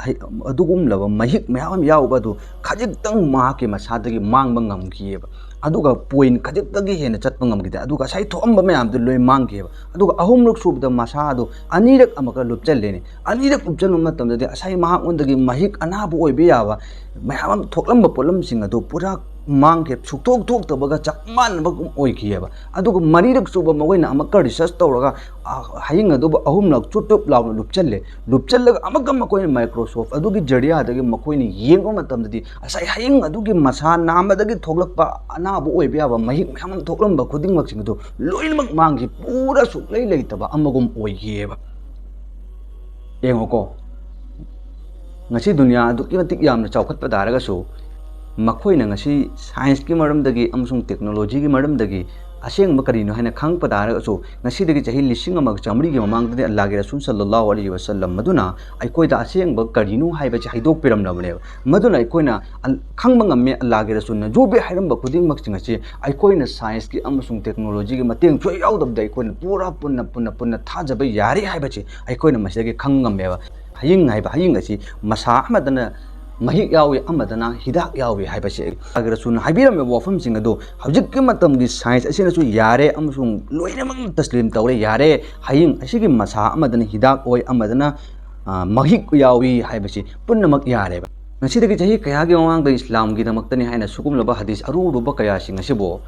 ꯍꯩ-, ꯑꯗꯨꯒꯨꯝꯂꯕ ꯃꯍꯤꯛ ꯃꯌꯥꯝ ꯑꯃ ꯌꯥꯎꯕ ꯑꯗꯨ ꯈꯖꯤꯛꯇꯪ ꯃꯍꯥꯛꯀꯤ ꯃꯁꯥꯗꯒꯤ ꯃꯥꯡꯕ ꯉꯝꯈꯤꯑꯕ꯫ ꯑꯗꯨꯒ ꯄꯣꯏꯟ ꯈꯖꯤꯛꯇꯒꯤ ꯍꯦꯟꯅ ꯆꯠꯄ ꯉꯝꯈꯤꯗꯦ꯫ ꯑꯗꯨꯒ ꯉꯁꯥꯏ ꯊꯣꯛꯑꯝꯕ ꯃꯌꯥꯝꯗꯨ ꯂꯣꯏ ꯃꯥꯡꯈꯤꯑꯕ꯫ ꯑꯗꯨꯒ ꯑꯍꯨꯝꯂꯛ ꯁꯨꯕꯗ ꯃꯁꯥ ꯑꯗꯨ ꯑꯅꯤꯔꯛ ꯑꯃꯨꯛꯀ ꯂꯨꯞꯆꯜꯂꯦꯅꯦ꯫ ꯑꯅꯤꯔꯛ ꯂꯨꯞꯆꯟꯕ ꯃꯇꯝꯗꯗꯤ ꯉꯁꯥꯏ ꯃꯍꯥꯛꯉꯣꯟꯗꯒꯤ ꯃꯍꯤꯛ ꯑꯅꯥꯕ ꯑꯣꯏꯕ ꯌꯥꯕ ꯃꯌꯥꯝ ꯑꯃ ꯊꯣꯛꯂꯝꯕ ꯄꯣꯠꯂꯝꯁꯤꯡ ꯑꯗꯨ ꯄꯨꯔꯥ ꯃꯥꯡꯈ꯭ꯔꯦ, ꯁꯨꯛꯊꯣꯛ ꯊꯣꯛꯇꯕꯒ ꯆꯞ ꯃꯥꯟꯅꯕꯒꯨꯝ ꯑꯣꯏꯈꯤꯑꯕ꯫ ꯑꯗꯨꯒ ꯃꯔꯤꯔꯛ ꯁꯨꯕ ꯃꯈꯣꯏꯅ ꯑꯃꯨꯛꯀ ꯔꯤꯁꯔꯁ ꯇꯧꯔꯒ, ꯑ, ꯍꯌꯤꯡ ꯑꯗꯨꯕꯨ ꯑꯍꯨꯝꯂꯛ ꯆꯨꯞ ꯆꯨꯞ ꯂꯥꯎꯅ ꯂꯨꯞꯆꯜꯂꯦ꯫ ꯂꯨꯞꯆꯜꯂꯒ ꯑꯃꯨꯛꯀ ꯃꯈꯣꯏꯅ ꯃꯥꯏꯀ꯭ꯔꯣꯁꯣꯐ ꯑꯗꯨꯒꯤ ꯖꯔꯤꯌꯥꯗꯒꯤ ꯃꯈꯣꯏꯅ ꯌꯦꯡꯕ ꯃꯇꯝꯗꯗꯤ ꯉꯁꯥꯏ ꯍꯌꯤꯡ ꯑꯗꯨꯒꯤ ꯃꯁꯥ ꯅꯥꯝꯃꯗꯒꯤ ꯊꯣꯛꯂꯛꯄ ꯑꯅꯥꯕ ꯑꯣꯏꯕ ꯌꯥꯕ ꯃꯍꯤꯛ ꯃꯌꯥꯝ ꯑꯃ ꯊꯣꯛꯂꯝꯕ ꯈꯨꯗꯤꯡꯃꯛꯁꯤꯡ ꯑꯗꯨ ꯂꯣꯏꯅꯃꯛ ꯃꯥꯡꯈꯤ, ꯄꯨꯔꯥ ꯁꯨꯛꯂꯩ ꯂꯩꯇꯕ ꯑꯃꯒꯨꯝ ꯑꯣꯏꯈꯤꯑꯕ꯫ ꯌꯦꯡꯉꯣꯀꯣ, ꯉꯁꯤ ꯗꯨꯅꯤꯌꯥ ꯑꯗꯨꯛꯀꯤ ꯃꯇꯤꯛ ꯌꯥꯝꯅ ꯆꯥꯎꯈꯠꯄ ꯇꯥꯔꯒꯁꯨ, ꯃꯈꯣꯏꯅ ꯉꯁꯤ ꯁꯥꯏꯟꯁꯀꯤ ꯃꯔꯝꯗꯒꯤ ꯑꯃꯁꯨꯡ ꯇꯦꯛꯅꯣꯂꯣꯖꯤꯒꯤ ꯃꯔꯝꯗꯒꯤ ꯑꯁꯦꯡꯕ ꯀꯔꯤꯅꯣ ꯍꯥꯏꯅ ꯈꯪꯉꯛꯄ ꯇꯥꯔꯒꯁꯨ, ꯉꯁꯤꯗꯒꯤ ꯆꯍꯤ ꯂꯤꯁꯤꯡ ꯑꯃꯒ ꯆꯥꯃꯔꯤꯒꯤ ꯃꯃꯥꯡꯗꯗꯤ ꯑꯜꯂꯥꯍꯒꯤ ꯔꯁꯨꯜ ꯁꯜꯂꯜꯂꯥꯍꯨ ꯑꯂꯩꯍꯤ ꯋꯁꯜꯂꯝ ꯃꯗꯨꯅ ꯑꯩꯈꯣꯏꯗ ꯑꯁꯦꯡꯕ ꯀꯔꯤꯅꯣ ꯍꯥꯏꯕꯁꯤ ꯍꯥꯏꯗꯣꯛꯄꯤꯔꯝꯂꯕꯅꯦꯕ꯫ ꯃꯗꯨꯅ ꯑꯩꯈꯣꯏꯅ ꯑꯜ-, ꯈꯪꯕ ꯉꯝꯃꯦ, ꯑꯜꯂꯥꯍꯒꯤ ꯔꯁꯨꯜꯅ ꯖꯣ ꯕꯤ ꯍꯥꯏꯔꯝꯕ ꯈꯨꯗꯤꯡꯃꯛꯁꯤꯡ ꯑꯁꯤ ꯑꯩꯈꯣꯏꯅ ꯁꯥꯏꯟꯁꯀꯤ ꯑꯃꯁꯨꯡ ꯇꯦꯛꯅꯣꯂꯣꯖꯤꯒꯤ ꯃꯇꯦꯡ ꯁꯣꯏ ꯌꯥꯎꯗꯕꯗ ꯑꯩꯈꯣꯏꯅ ꯄꯨꯔꯥ ꯄꯨꯟꯅ, ꯄꯨꯟꯅ, ꯄꯨꯟꯅ ꯊꯥꯖꯕ ꯌꯥꯔꯦ ꯍꯥꯏꯕꯁꯤ ꯑꯩꯈꯣꯏꯅ ꯃꯁꯤꯗꯒꯤ ꯈꯪꯕ ꯉꯝꯃꯦꯕ꯫ ꯍꯌꯤꯡ ꯍꯥꯏꯕ ꯍꯌꯤꯡ ꯑꯁꯤ ꯃꯁꯥ ꯑꯃꯗꯅ ꯃꯍꯤꯛ ꯌꯥꯎꯏ, ꯑꯃꯗꯅ ꯍꯤꯗꯥꯛ ꯌꯥꯎꯏ ꯍꯥꯏꯕꯁꯤ ꯑꯜꯂꯥꯍꯒꯤ ꯔꯁꯨꯜꯅ ꯍꯥꯏꯕꯤꯔꯝꯃꯤꯕ ꯋꯥꯐꯝꯁꯤꯡ ꯑꯗꯨ ꯍꯧꯖꯤꯛꯀꯤ ꯃꯇꯝꯒꯤ ꯁꯥꯏꯟꯁ ꯑꯁꯤꯅꯁꯨ ꯌꯥꯔꯦ ꯑꯃꯁꯨꯡ ꯂꯣꯏꯅꯃꯛ ꯇꯁꯂꯤꯝ ꯇꯧꯔꯦ, ꯌꯥꯔꯦ꯫ ꯍꯌꯤꯡ ꯑꯁꯤꯒꯤ ꯃꯁꯥ ꯑꯃꯗꯅ ꯍꯤꯗꯥꯛ ꯑꯣꯏ, ꯑꯃꯗꯅ, ꯑ, ꯃꯍꯤꯛ ꯌꯥꯎꯏ ꯍꯥꯏꯕꯁꯤ ꯄꯨꯝꯅꯃꯛ ꯌꯥꯔꯦꯕ꯫ ꯉꯁꯤꯗꯒꯤ ꯆꯍꯤ ꯀꯌꯥꯒꯤ ꯃꯃꯥꯡꯗ ꯏꯁꯂꯥꯝꯒꯤꯗꯃꯛꯇꯅꯤ ꯍꯥꯏꯅ ꯁꯤꯒꯨꯝꯂꯕ ꯍꯗꯤꯁ ꯑꯔꯨ ꯑꯔꯨꯕ ꯀꯌꯥꯁꯤꯡ ꯑꯁꯤꯕꯨ,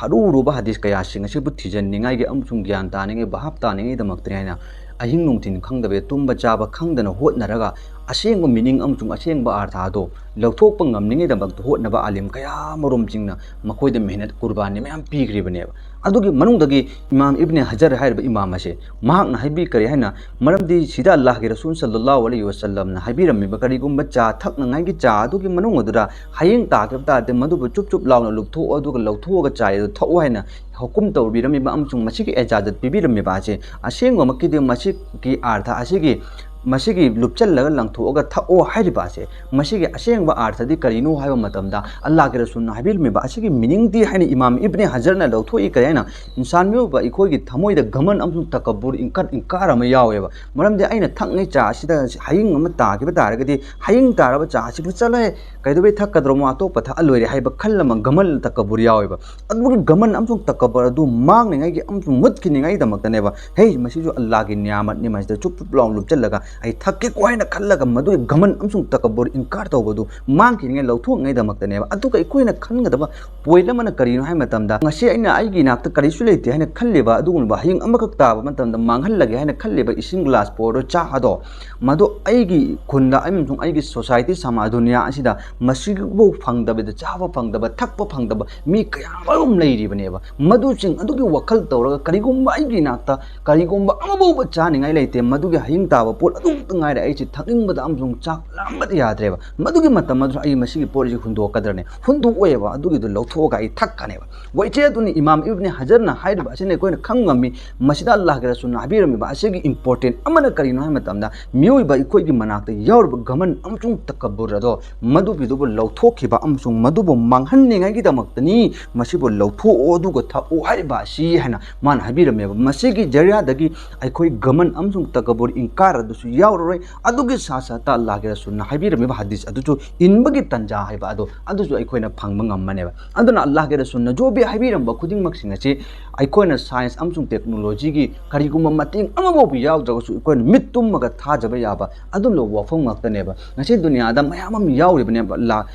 ꯑꯔꯨ ꯑꯔꯨꯕ ꯍꯗꯤꯁ ꯀꯌꯥꯁꯤꯡ ꯑꯁꯤꯕꯨ ꯊꯤꯖꯤꯟꯅꯤꯡꯉꯥꯏꯒꯤ ꯑꯃꯁꯨꯡ ꯒ꯭ꯌꯥꯟ ꯇꯥꯅꯤꯡꯉꯥꯏ, ꯚꯥꯞ ꯇꯥꯅꯤꯡꯉꯥꯏꯗꯃꯛꯇꯅꯤ ꯍꯥꯏꯅ ꯑꯍꯤꯡ ꯅꯨꯡꯊꯤꯟ ꯈꯪꯗꯕ, ꯇꯨꯝꯕ ꯆꯥꯕ ꯈꯪꯗꯅ ꯍꯣꯠꯅꯔꯒ ꯑꯁꯦꯡꯕ ꯃꯤꯅꯤꯡ ꯑꯃꯁꯨꯡ ꯑꯁꯦꯡꯕ ꯑꯥꯔꯊ ꯑꯗꯨ ꯂꯧꯊꯣꯛꯄ ꯉꯝꯅꯤꯡꯉꯥꯏꯗꯃꯛꯇ ꯍꯣꯠꯅꯕ ꯑꯥꯂꯤꯝ ꯀꯌꯥ ꯑꯃꯔꯣꯝꯁꯤꯡꯅ ꯃꯈꯣꯏꯗ ꯃꯦꯍꯅꯠ, ꯀꯨꯔꯕꯥꯅꯤ ꯃꯌꯥꯝ ꯄꯤꯈ꯭ꯔꯤꯕꯅꯦꯕ꯫ ꯑꯗꯨꯒꯤ ꯃꯅꯨꯡꯗꯒꯤ ꯏꯃꯥꯝ ꯏꯕꯅꯦ ꯍꯖꯔ ꯍꯥꯏꯔꯤꯕ ꯏꯃꯥꯝ ꯑꯁꯦ, ꯃꯍꯥꯛꯅ ꯍꯥꯏꯕꯤ ꯀꯔꯤ ꯍꯥꯏꯅ, ꯃꯔꯝꯗꯤ ꯁꯤꯗ ꯑꯜꯂꯥꯍꯒꯤ ꯔꯁꯨꯜ ꯁꯜꯂꯜꯂꯥꯍꯨ ꯑꯂꯩꯍꯤ ꯋꯁꯜꯂꯝꯅ ꯍꯥꯏꯕꯤꯔꯝꯃꯤꯕ ꯀꯔꯤꯒꯨꯝꯕ ꯆꯥ ꯊꯛꯅꯉꯥꯏꯒꯤ ꯆꯥ ꯑꯗꯨꯒꯤ ꯃꯅꯨꯡ ꯑꯗꯨꯗ ꯍꯌꯤꯡ ꯇꯥꯈꯤꯕ ꯇꯥꯔꯗꯤ ꯃꯗꯨꯕꯨ ꯆꯨꯞ ꯆꯨꯞ ꯂꯥꯎꯅ ꯂꯨꯞꯊꯣꯛꯑꯣ, ꯑꯗꯨꯒ ꯂꯧꯊꯣꯛꯑꯒ ꯆꯥ ꯑꯗꯨ ꯊꯛꯎ ꯍꯥꯏꯅ ꯍꯨꯀꯨꯝ ꯇꯧꯕꯤꯔꯝꯃꯤꯕ ꯑꯃꯁꯨꯡ ꯃꯁꯤꯒꯤ ꯑꯦꯖꯥꯖꯠ ꯄꯤꯕꯤꯔꯝꯃꯤꯕ ꯑꯁꯤ, ꯑꯁꯦꯡꯕꯃꯛꯀꯤꯗꯤ ꯃꯁꯤꯒꯤ ꯑꯥꯔꯊ ꯑꯁꯤꯒꯤ, ꯃꯁꯤꯒꯤ ꯂꯨꯞꯆꯜꯂꯒ ꯂꯪꯊꯣꯛꯑꯒ ꯊꯛꯑꯣ ꯍꯥꯏꯔꯤꯕ ꯑꯁꯦ, ꯃꯁꯤꯒꯤ ꯑꯁꯦꯡꯕ ꯑꯥꯔꯊꯗꯤ ꯀꯔꯤꯅꯣ ꯍꯥꯏꯕ ꯃꯇꯝꯗ, ꯑꯜꯂꯥꯍꯒꯤ ꯔꯁꯨꯜꯅ ꯍꯥꯏꯕꯤꯔꯝꯃꯤꯕ ꯑꯁꯤꯒꯤ ꯃꯤꯅꯤꯡꯗꯤ ꯍꯥꯏꯅ ꯏꯃꯥꯝ ꯏꯕꯅꯦ ꯍꯖꯔꯅ ꯂꯧꯊꯣꯛꯏ꯫ ꯀꯔꯤ ꯍꯥꯏꯅ? ꯏꯟꯁꯥꯟ ꯃꯤꯑꯣꯏꯕ ꯑꯩꯈꯣꯏꯒꯤ ꯊꯃꯣꯏꯗ ꯒꯃꯟ ꯑꯃꯁꯨꯡ ꯇꯀꯕꯨꯔ, ꯏꯟꯀꯥꯔ, ꯏꯟꯀꯥꯔ ꯑꯃ ꯌꯥꯎꯋꯦꯕ꯫ ꯃꯔꯝꯗꯤ ꯑꯩꯅ ꯊꯛꯅꯩ ꯆꯥ ꯑꯁꯤꯗ ꯍꯌꯤꯡ ꯑꯃ ꯇꯥꯈꯤꯕ ꯇꯥꯔꯒꯗꯤ, ꯍꯌꯤꯡ ꯇꯥꯔꯕ ꯆꯥ ꯑꯁꯤꯕꯨ ꯆꯠꯂꯣꯍꯦ, ꯀꯩꯗꯧꯕꯩ ꯊꯛꯀꯗ꯭ꯔꯣꯃꯣ, ꯑꯇꯣꯞꯄ ꯊꯛꯑ ꯂꯣꯏꯔꯦ ꯍꯥꯏꯕ ꯈꯜ ꯑꯃ, ꯒꯃꯟ ꯇꯀꯕꯨꯔ ꯌꯥꯎꯋꯦꯕ꯫ ꯑꯗꯨꯒꯤ ꯒꯃꯟ ꯑꯃꯁꯨꯡ ꯇꯀꯕꯨꯔ ꯑꯗꯨ ꯃꯥꯡꯅꯤꯉꯥꯏꯒꯤ ꯑꯃꯁꯨꯡ ꯃꯨꯠꯈꯤꯅꯤꯉꯥꯏꯒꯤꯗꯃꯛꯇꯅꯦꯕ꯫ ꯍꯦ, ꯃꯁꯤꯁꯨ ꯑꯜꯂꯥꯍꯒꯤ ꯅꯤꯌꯥꯃꯠꯅꯤ, ꯃꯁꯤꯗ ꯆꯨꯞ ꯆꯨꯞ ꯂꯥꯎꯅ ꯂꯨꯞꯆꯜꯂꯒ ꯑꯩ ꯊꯛꯀꯦꯀꯣ ꯍꯥꯏꯅ ꯈꯜꯂꯒ ꯃꯗꯨꯒꯤ ꯒꯃꯟ ꯑꯃꯁꯨꯡ ꯇꯀꯕꯨꯔ, ꯏꯟꯀꯥꯔ ꯇꯧꯕꯗꯨ ꯃꯥꯡꯈꯤꯅꯤꯉꯥꯏ ꯂꯧꯊꯣꯛꯅꯉꯥꯏꯗꯃꯛꯇꯅꯦꯕ꯫ ꯑꯗꯨꯒ ꯑꯩꯈꯣꯏꯅ ꯈꯟꯒꯗꯕ ꯄꯣꯏꯟ ꯑꯃꯅ ꯀꯔꯤꯅꯣ ꯍꯥꯏꯕ ꯃꯇꯝꯗ, ꯉꯁꯤ ꯑꯩꯅ ꯑꯩꯒꯤ ꯏꯅꯥꯛꯇ ꯀꯔꯤꯁꯨ ꯂꯩꯇꯦ ꯍꯥꯏꯅ ꯈꯜꯂꯤꯕ ꯑꯗꯨꯒꯨꯝꯂꯕ ꯍꯌꯤꯡ ꯑꯃꯈꯛ ꯇꯥꯕ ꯃꯇꯝꯗ ꯃꯥꯡꯍꯜꯂꯒꯦ ꯍꯥꯏꯅ ꯈꯜꯂꯤꯕ ꯏꯁꯤꯡ ꯒ꯭ꯂꯥꯁ ꯕꯣꯔꯗꯣ, ꯆꯥ ꯑꯗꯣ, ꯃꯗꯨ ꯑꯩꯒꯤ ꯈꯨꯟꯗ ꯑꯃꯁꯨꯡ ꯑꯩꯒꯤ ꯁꯣꯁꯥꯏꯇꯤ, ꯁꯃꯥꯖ, ꯗꯨꯅꯤꯌꯥ ꯑꯁꯤꯗ ꯃꯁꯤꯕꯨ ꯐꯪꯗꯕꯗ, ꯆꯥꯕ ꯐꯪꯗꯕ, ꯊꯛꯄ ꯐꯪꯗꯕ ꯃꯤ ꯀꯌꯥ ꯑꯃꯔꯣꯝ ꯂꯩꯔꯤꯕꯅꯦꯕ꯫ ꯃꯗꯨꯁꯤꯡ ꯑꯗꯨꯒꯤ ꯋꯥꯈꯜ ꯇꯧꯔꯒ ꯀꯔꯤꯒꯨꯝꯕ ꯑꯩꯒꯤ ꯏꯅꯥꯛꯇ ꯀꯔꯤꯒꯨꯝꯕ ꯑꯃꯐꯥꯎꯕ ꯆꯥꯅꯤꯡꯉꯥꯏ ꯂꯩꯇꯦ, ꯃꯗꯨꯒꯤ ꯍꯌꯤꯡ ꯇꯥꯕ ꯄꯣꯠ ꯇꯣꯛꯇ ꯉꯥꯏꯔꯦ, ꯑꯩꯁꯦ ꯊꯛꯅꯤꯡꯕꯗ ꯑꯃꯁꯨꯡ ꯆꯥꯛ ꯂꯥꯝꯕꯗ ꯌꯥꯗ꯭ꯔꯦꯕ꯫ ꯃꯗꯨꯒꯤ ꯃꯇꯝ ꯑꯗꯨꯗ ꯑꯩ ꯃꯁꯤꯒꯤ ꯄꯣꯠ ꯑꯁꯤ ꯍꯨꯟꯗꯣꯛꯀꯗ꯭ꯔꯅꯦ? ꯍꯨꯟꯗꯣꯛꯑꯣꯏꯕ, ꯑꯗꯨꯒꯤꯗꯨ ꯂꯧꯊꯣꯛꯑꯒ ꯑꯩ ꯊꯛꯀꯅꯦꯕ꯫ ꯋꯥꯏꯆꯦ ꯑꯗꯨꯅꯤ ꯏꯃꯥꯝ ꯏꯕꯅꯤ ꯍꯖꯔꯅ ꯍꯥꯏꯔꯤꯕ ꯑꯁꯤꯅ ꯑꯩꯈꯣꯏꯅ ꯈꯪ ꯉꯝꯃꯤ꯫ ꯃꯁꯤꯗ ꯑꯜꯂꯥꯍꯒꯤ ꯔꯁꯨꯜꯅ ꯍꯥꯏꯕꯤꯔꯝꯃꯤꯕ ꯑꯁꯤꯒꯤ ꯏꯝꯄꯣꯔꯇꯦꯟ ꯑꯃꯅ ꯀꯔꯤꯅꯣ ꯍꯥꯏꯕ ꯃꯇꯝꯗ, ꯃꯤꯑꯣꯏꯕ ꯑꯩꯈꯣꯏꯒꯤ ꯃꯅꯥꯛꯇ ꯌꯥꯎꯔꯤꯕ ꯒꯃꯟ ꯑꯃꯁꯨꯡ ꯇꯀꯕꯨꯔ ꯑꯗꯣ, ꯃꯗꯨꯒꯤꯗꯨꯕꯨ ꯂꯧꯊꯣꯛꯈꯤꯕ ꯑꯃꯁꯨꯡ ꯃꯗꯨꯕꯨ ꯃꯥꯡꯍꯟꯅꯤꯡꯉꯥꯏꯒꯤꯗꯃꯛꯇꯅꯤ ꯃꯁꯤꯕꯨ ꯂꯧꯊꯣꯛꯑꯣ ꯑꯗꯨꯒ ꯊꯛꯑꯣ ꯍꯥꯏꯔꯤꯕ ꯑꯁꯤ ꯍꯥꯏꯅ ꯃꯥꯅ ꯍꯥꯏꯕꯤꯔꯝꯃꯦꯕ꯫ ꯃꯁꯤꯒꯤ ꯖꯔꯤꯌꯥꯗꯒꯤ ꯑꯩꯈꯣꯏ ꯒꯃꯟ ꯑꯃꯁꯨꯡ ꯇꯀꯕꯨꯔ, ꯏꯟꯀꯥꯔ ꯑꯗꯨꯁꯨ ꯌꯥꯎꯔꯔꯣꯏ꯫ ꯑꯗꯨꯒꯤ ꯁꯥ ꯁꯥꯠꯇ ꯑꯜꯂꯥꯍꯒꯤ ꯔꯁꯨꯜꯅ ꯍꯥꯏꯕꯤꯔꯝꯃꯤꯕ ꯍꯗꯤꯁ ꯑꯗꯨꯁꯨ ꯏꯟꯕꯒꯤ ꯇꯟꯖꯥ ꯍꯥꯏꯕ ꯑꯗꯣ ꯑꯗꯨꯁꯨ ꯑꯩꯈꯣꯏꯅ ꯐꯪꯕ ꯉꯝꯃꯅꯦꯕ꯫ ꯑꯗꯨꯅ ꯑꯜꯂꯥꯍꯒꯤ ꯔꯁꯨꯜꯅ ꯖꯣ ꯕꯤ ꯍꯥꯏꯕꯤꯔꯝꯕ ꯈꯨꯗꯤꯡꯃꯛꯁꯤꯡ ꯑꯁꯤ ꯑꯩꯈꯣꯏꯅ ꯁꯥꯏꯟꯁ ꯑꯃꯁꯨꯡ ꯇꯦꯛꯅꯣꯂꯣꯖꯤꯒꯤ ꯀꯔꯤꯒꯨꯝꯕ ꯃꯇꯦꯡ ꯑꯃꯐꯥꯎꯕ ꯌꯥꯎꯗ꯭ꯔꯒꯁꯨ ꯑꯩꯈꯣꯏꯅ ꯃꯤꯠ ꯇꯨꯝꯃꯒ ꯊꯥꯖꯕ ꯌꯥꯕ ꯑꯗꯨꯝꯕ ꯋꯥꯐꯝ ꯉꯥꯛꯇꯅꯦꯕ꯫ ꯉꯁꯤ ꯗꯨꯅꯤꯌꯥꯗ ꯃꯌꯥꯝ ꯑꯃ ꯌꯥꯎꯔꯤꯕꯅꯦꯕ, ꯂꯥ-,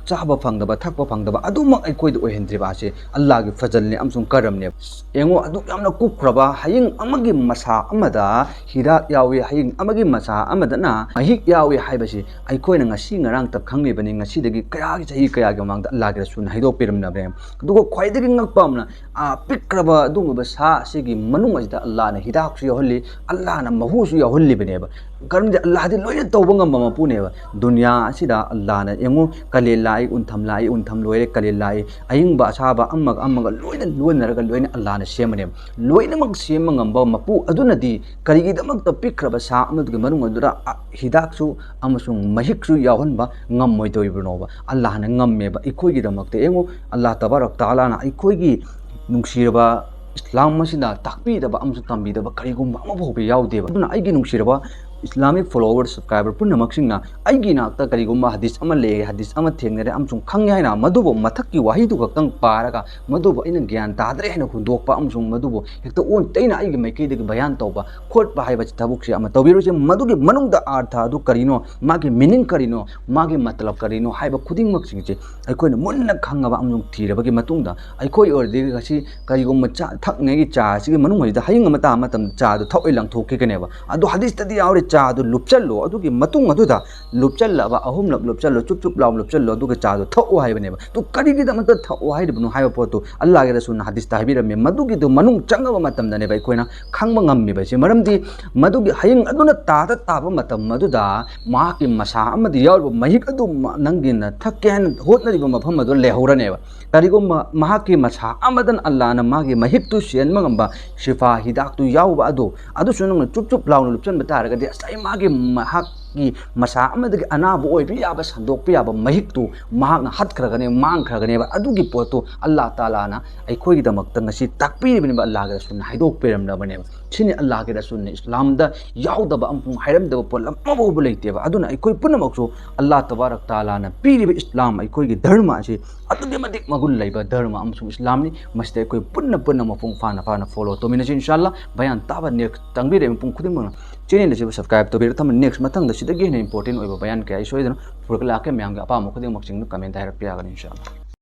ꯆꯥꯕ ꯐꯪꯗꯕ, ꯊꯛꯄ ꯐꯪꯗꯕ ꯑꯗꯨꯃꯛ ꯑꯩꯈꯣꯏꯗ ꯑꯣꯏꯍꯟꯗ꯭ꯔꯤꯕ ꯑꯁꯤ ꯑꯜꯂꯥꯍꯒꯤ ꯐꯖꯜꯅꯦ ꯑꯃꯁꯨꯡ ꯀꯔꯝꯅꯦꯕ꯫ ꯌꯦꯡꯉꯣ, ꯑꯗꯨꯛ ꯌꯥꯝꯅ ꯀꯨꯞꯈ꯭ꯔꯕ ꯍꯌꯤꯡ ꯑꯃꯒꯤ ꯃꯁꯥ ꯑꯃꯗ ꯍꯤꯗꯥꯛ ꯌꯥꯎꯏ, ꯍꯌꯤꯡ ꯑꯃꯒꯤ ꯃꯁꯥ ꯑꯃꯗꯅ ꯃꯍꯤꯛ ꯌꯥꯎꯏ ꯍꯥꯏꯕꯁꯤ ꯑꯩꯈꯣꯏꯅ ꯉꯁꯤ ꯉꯔꯥꯡꯇ ꯈꯪꯂꯤꯕꯅꯤ, ꯉꯁꯤꯗꯒꯤ ꯀꯌꯥꯒꯤ ꯆꯍꯤ ꯀꯌꯥꯒꯤ ꯃꯃꯥꯡꯗ ꯑꯜꯂꯥꯍꯒꯤ ꯔꯁꯨꯜꯅ ꯍꯥꯏꯗꯣꯛꯄꯤꯔꯝꯂꯕꯅꯦ꯫ ꯑꯗꯨꯒ ꯈ꯭ꯋꯥꯏꯗꯒꯤ ꯉꯛꯄ ꯑꯃꯅ, ꯑꯥ, ꯄꯤꯛꯈ꯭ꯔꯕ ꯑꯗꯨꯒꯨꯝꯂꯕ ꯁꯥ ꯑꯁꯤꯒꯤ ꯃꯅꯨꯡ ꯑꯁꯤꯗ ꯑꯜꯂꯥꯍꯅ ꯍꯤꯗꯥꯛꯁꯨ ꯌꯥꯎꯍꯜꯂꯤ, ꯑꯜꯂꯥꯍꯅ ꯃꯍꯨꯁꯨ ꯌꯥꯎꯍꯜꯂꯤꯕꯅꯦꯕ꯫ ꯀꯔꯝꯗꯤ ꯑꯜꯂꯥꯍꯗꯤ ꯂꯣꯏꯅ ꯇꯧꯕ ꯉꯝꯕ ꯃꯄꯨꯅꯦꯕ꯫ ꯗꯨꯅꯤꯌꯥ ꯑꯁꯤꯗ ꯑꯜꯂꯥꯍꯅ ꯌꯦꯡꯉꯨ, ꯀꯥꯂꯦꯟ ꯂꯥꯛꯏ, ꯎꯟꯊꯝ ꯂꯥꯛꯏ, ꯎꯟꯊꯝ ꯂꯣꯏꯔꯦ, ꯀꯥꯂꯦꯟ ꯂꯥꯛꯏ, ꯑꯏꯪꯕ ꯑꯁꯥꯕ ꯑꯃꯒ ꯑꯃꯒ ꯂꯣꯏꯅ ꯂꯣꯟꯅꯔꯒ ꯂꯣꯏꯅ ꯑꯜꯂꯥꯍꯅ ꯁꯦꯝꯕꯅꯦꯕ꯫ ꯂꯣꯏꯅꯃꯛ ꯁꯦꯝꯕ ꯉꯝꯕ ꯃꯄꯨ ꯑꯗꯨꯅꯗꯤ ꯀꯔꯤꯒꯤꯗꯃꯛꯇ ꯄꯤꯛꯈ꯭ꯔꯕ ꯁꯥ ꯑꯃꯗꯨꯒꯤ ꯃꯅꯨꯡ ꯑꯗꯨꯗ, ꯑ, ꯍꯤꯗꯥꯛꯁꯨ ꯑꯃꯁꯨꯡ ꯃꯍꯤꯛꯁꯨ ꯌꯥꯎꯍꯟꯕ ꯉꯝꯃꯣꯏꯗꯧꯔꯤꯕꯅꯣꯕ? ꯑꯜꯂꯥꯍꯅ ꯉꯝꯃꯦꯕ꯫ ꯑꯩꯈꯣꯏꯒꯤꯗꯃꯛꯇ ꯌꯦꯡꯉꯨ, ꯑꯜꯂꯥꯍ ꯇꯕꯥꯔꯛ ꯇꯥꯂꯥꯅ ꯑꯩꯈꯣꯏꯒꯤ ꯅꯨꯡꯁꯤꯔꯕ ꯏꯁꯂꯥꯝ ꯑꯁꯤꯅ ꯇꯥꯛꯄꯤꯗꯕ ꯑꯃꯁꯨꯡ ꯇꯝꯕꯤꯗꯕ ꯀꯔꯤꯒꯨꯝꯕ ꯑꯃ ꯐꯥꯎꯕ ꯌꯥꯎꯗꯦꯕ꯫ ꯑꯗꯨꯅ ꯑꯩꯒꯤ ꯅꯨꯡꯁꯤꯔꯕ ꯏꯁꯂꯥꯃꯤꯛ ꯐꯣꯂꯣꯋꯔ, ꯁꯕꯁꯀ꯭ꯔꯥꯏꯕꯔ ꯄꯨꯝꯅꯃꯛꯁꯤꯡꯅ ꯑꯩꯒꯤ ꯏꯅꯥꯛꯇ ꯀꯔꯤꯒꯨꯝꯕ ꯍꯗꯤꯁ ꯑꯃ ꯂꯩꯔꯦ, ꯍꯗꯤꯁ ꯑꯃ ꯊꯦꯡꯅꯔꯦ ꯑꯃꯁꯨꯡ ꯈꯪꯉꯦ ꯍꯥꯏꯅ ꯃꯗꯨꯕꯨ ꯃꯊꯛꯀꯤ ꯋꯥꯍꯩꯗꯨ ꯈꯛꯇꯪ ꯄꯥꯔꯒ ꯃꯗꯨꯕꯨ ꯑꯩꯅ ꯒ꯭ꯌꯥꯟ ꯇꯥꯗ꯭ꯔꯦ ꯍꯥꯏꯅ ꯍꯨꯟꯗꯣꯛꯄ ꯑꯃꯁꯨꯡ ꯃꯗꯨꯕꯨ ꯍꯦꯛꯇ ꯑꯣꯟ ꯇꯩꯅ ꯑꯩꯒꯤ ꯃꯥꯏꯀꯩꯗꯒꯤ ꯕꯌꯥꯟ ꯇꯧꯕ ꯈꯣꯠꯄ ꯍꯥꯏꯕ ꯊꯕꯛꯁꯦ ꯑꯃ ꯇꯧꯕꯤꯔꯣꯏꯁꯦ꯫ ꯃꯗꯨꯒꯤ ꯃꯅꯨꯡꯗ ꯑꯥꯔꯊ ꯑꯗꯨ ꯀꯔꯤꯅꯣ, ꯃꯥꯒꯤ ꯃꯤꯅꯤꯡ ꯀꯔꯤꯅꯣ, ꯃꯥꯒꯤ ꯃꯇꯂꯕ ꯀꯔꯤꯅꯣ ꯍꯥꯏꯕ ꯈꯨꯗꯤꯡꯃꯛꯁꯤꯡꯁꯦ ꯑꯩꯈꯣꯏꯅ ꯃꯨꯟꯅ ꯈꯪꯉꯕ ꯑꯃꯁꯨꯡ ꯊꯤꯔꯕꯒꯤ ꯃꯇꯨꯡꯗ, ꯑꯩꯈꯣꯏ ꯑꯣꯏꯔꯗꯤ ꯉꯁꯤ ꯀꯔꯤꯒꯨꯝꯕ ꯆꯥ ꯊꯛꯅꯉꯩꯒꯤ ꯆꯥ ꯑꯁꯤꯒꯤ ꯃꯅꯨꯡ ꯑꯁꯤꯗ ꯍꯌꯤꯡ ꯑꯃ ꯇꯥꯕ ꯃꯇꯝꯗ ꯆꯥꯗꯨ ꯊꯛꯑꯣꯏ ꯂꯪꯊꯣꯛꯈꯤꯒꯅꯦꯕ꯫ ꯑꯗꯣ ꯍꯗꯤꯁꯇꯗꯤ ꯌꯥꯎꯔꯦ, ꯆꯥꯗꯨ ꯂꯨꯞꯆꯜꯂꯣ, ꯑꯗꯨꯒꯤ ꯃꯇꯨꯡ ꯑꯗꯨꯗ ꯂꯨꯞꯆꯜꯂꯕ ꯑꯍꯨꯝꯂꯛ ꯂꯨꯞꯆꯜꯂꯣ, ꯆꯨꯞ ꯆꯨꯞ ꯂꯥꯎ ꯂꯨꯞꯆꯜꯂꯣ, ꯑꯗꯨꯒ ꯆꯥꯗꯨ ꯊꯛꯑꯣ ꯍꯥꯏꯕꯅꯦꯕ꯫ ꯑꯗꯨ ꯀꯔꯤꯒꯤꯗꯃꯛꯇ ꯊꯛꯑꯣ ꯍꯥꯏꯔꯤꯕꯅꯣ ꯍꯥꯏꯕ ꯄꯣꯠꯇꯨ ꯑꯜꯂꯥꯍꯒꯤ ꯔꯁꯨꯜꯅ ꯍꯗꯤꯁꯇ ꯍꯥꯏꯕꯤꯔꯝꯃꯤ꯫ ꯃꯗꯨꯒꯤꯗꯨ ꯃꯅꯨꯡ ꯆꯪꯉꯕ ꯃꯇꯝꯗꯅꯦꯕ ꯑꯩꯈꯣꯏꯅ ꯈꯪꯕ ꯉꯝꯃꯤꯕꯁꯦ꯫ ꯃꯔꯝꯗꯤ ꯃꯗꯨꯒꯤ ꯍꯌꯤꯡ ꯑꯗꯨꯅ ꯇꯥꯗ ꯇꯥꯕ ꯃꯇꯝ ꯑꯗꯨꯗ ꯃꯍꯥꯛꯀꯤ ꯃꯁꯥ ꯑꯃꯗ ꯌꯥꯎꯔꯤꯕ ꯃꯍꯤꯛ ꯑꯗꯨ ꯃ-, ꯅꯪꯒꯤꯅ ꯊꯛꯀꯦ ꯍꯥꯏꯅ ꯍꯣꯠꯅꯔꯤꯕ ꯃꯐꯝ ꯑꯗꯨ ꯂꯩꯍꯧꯔꯅꯦꯕ꯫ ꯀꯔꯤꯒꯨꯝꯕ ꯃꯍꯥꯛꯀꯤ ꯃꯁꯥ ꯑꯃꯗꯅ ꯑꯜꯂꯥꯍꯅ ꯃꯥꯒꯤ ꯃꯍꯤꯛꯇꯨ ꯁꯤꯍꯟꯕ ꯉꯝꯕ ꯁꯤꯐꯥ ꯍꯤꯗꯥꯛꯇꯨ ꯌꯥꯎꯕ ꯑꯗꯨ, ꯑꯗꯨꯁꯨ ꯅꯪꯅ ꯆꯨꯞ ꯆꯨꯞ ꯂꯥꯎꯅ ꯂꯨꯞꯁꯟꯕ ꯇꯥꯔꯒꯗꯤ, ꯉꯁꯥꯏ ꯃꯥꯒꯤ, ꯃꯍꯥꯛꯀꯤ ꯃꯁꯥ ꯑꯃꯗꯒꯤ ꯑꯅꯥꯕ ꯑꯣꯏꯕ ꯌꯥꯕ, ꯁꯟꯗꯣꯛꯄ ꯌꯥꯕ ꯃꯍꯤꯛꯇꯨ ꯃꯍꯥꯛꯅ ꯍꯠꯈ꯭ꯔꯒꯅꯦ, ꯃꯥꯡꯈ꯭ꯔꯒꯅꯦꯕ꯫ ꯑꯗꯨꯒꯤ ꯄꯣꯠꯇꯨ ꯑꯜꯂꯥꯍ ꯇꯥꯂꯥꯅ ꯑꯩꯈꯣꯏꯒꯤꯗꯃꯛꯇ ꯉꯁꯤ ꯇꯥꯛꯄꯤꯔꯤꯕꯅꯦꯕ, ꯑꯜꯂꯥꯍꯒꯤ ꯔꯁꯨꯜꯅ ꯍꯥꯏꯗꯣꯛꯄꯤꯔꯝꯂꯕꯅꯦꯕ꯫ ꯁꯤꯅꯤ ꯑꯜꯂꯥꯍꯒꯤ ꯔꯁꯨꯜꯅ ꯏꯁꯂꯥꯝꯗ ꯌꯥꯎꯗꯕ ꯑꯃꯐꯥꯎ, ꯍꯥꯏꯔꯝꯗꯕ ꯄꯣꯠꯂꯝ ꯑꯃꯐꯥꯎꯕ ꯂꯩꯇꯦꯕ꯫ ꯑꯗꯨꯅ ꯑꯩꯈꯣꯏ ꯄꯨꯝꯅꯃꯛꯁꯨ ꯑꯜꯂꯥꯍ ꯇꯕꯥꯔꯛ ꯇꯥꯂꯥꯅ ꯄꯤꯔꯤꯕ ꯏꯁꯂꯥꯝ, ꯑꯩꯈꯣꯏꯒꯤ ꯙꯔꯃ ꯑꯁꯤ ꯑꯗꯨꯛꯀꯤ ꯃꯇꯤꯛ ꯃꯒꯨꯟ ꯂꯩꯕ ꯙꯔꯃ ꯑꯃꯁꯨꯡ ꯏꯁꯂꯥꯝꯅꯤ꯫ ꯃꯁꯤꯗ ꯑꯩꯈꯣꯏ ꯄꯨꯟꯅ ꯄꯨꯟꯅ ꯃꯄꯨꯡ ꯐꯥꯅ ꯐꯥꯅ ꯐꯣꯂꯣ ꯇꯧꯃꯤꯟꯅꯁꯤ ꯏꯟꯁꯥ ꯑꯜꯂꯥꯍ꯫ ꯕꯌꯥꯟ ꯇꯥꯕ ꯅꯦꯛꯁ ꯇꯥꯛꯄꯤꯔꯤꯕ ꯃꯤꯄꯨꯝ ꯈꯨꯗꯤꯡꯃꯛꯅ ꯆꯦꯅꯦꯜ ꯑꯁꯤꯕꯨ ꯁꯕꯁꯀ꯭ꯔꯥꯏꯕ ꯇꯧꯕꯤꯔ ꯊꯝꯃ, ꯅꯦꯛꯁ ꯃꯊꯪꯗ ꯁꯤꯗꯒꯤ ꯍꯦꯟꯅ ꯏꯝꯄꯣꯔꯇꯦꯟ ꯑꯣꯏꯕ ꯕꯌꯥꯟ ꯀꯌꯥ ꯑꯩ ꯁꯣꯏꯗꯅ ꯄꯨꯔꯛꯂꯛꯀꯦ꯫ ꯃꯌꯥꯝꯒꯤ ꯑꯄꯥꯝꯕ ꯈꯨꯗꯤꯡꯃꯛꯁꯤꯡꯗꯨ ꯀꯃꯦꯟꯇ ꯍꯥꯏꯔꯛꯄ ꯌꯥꯒꯅꯤ ꯏꯟꯁꯥ ꯑꯜꯂꯥꯍ꯫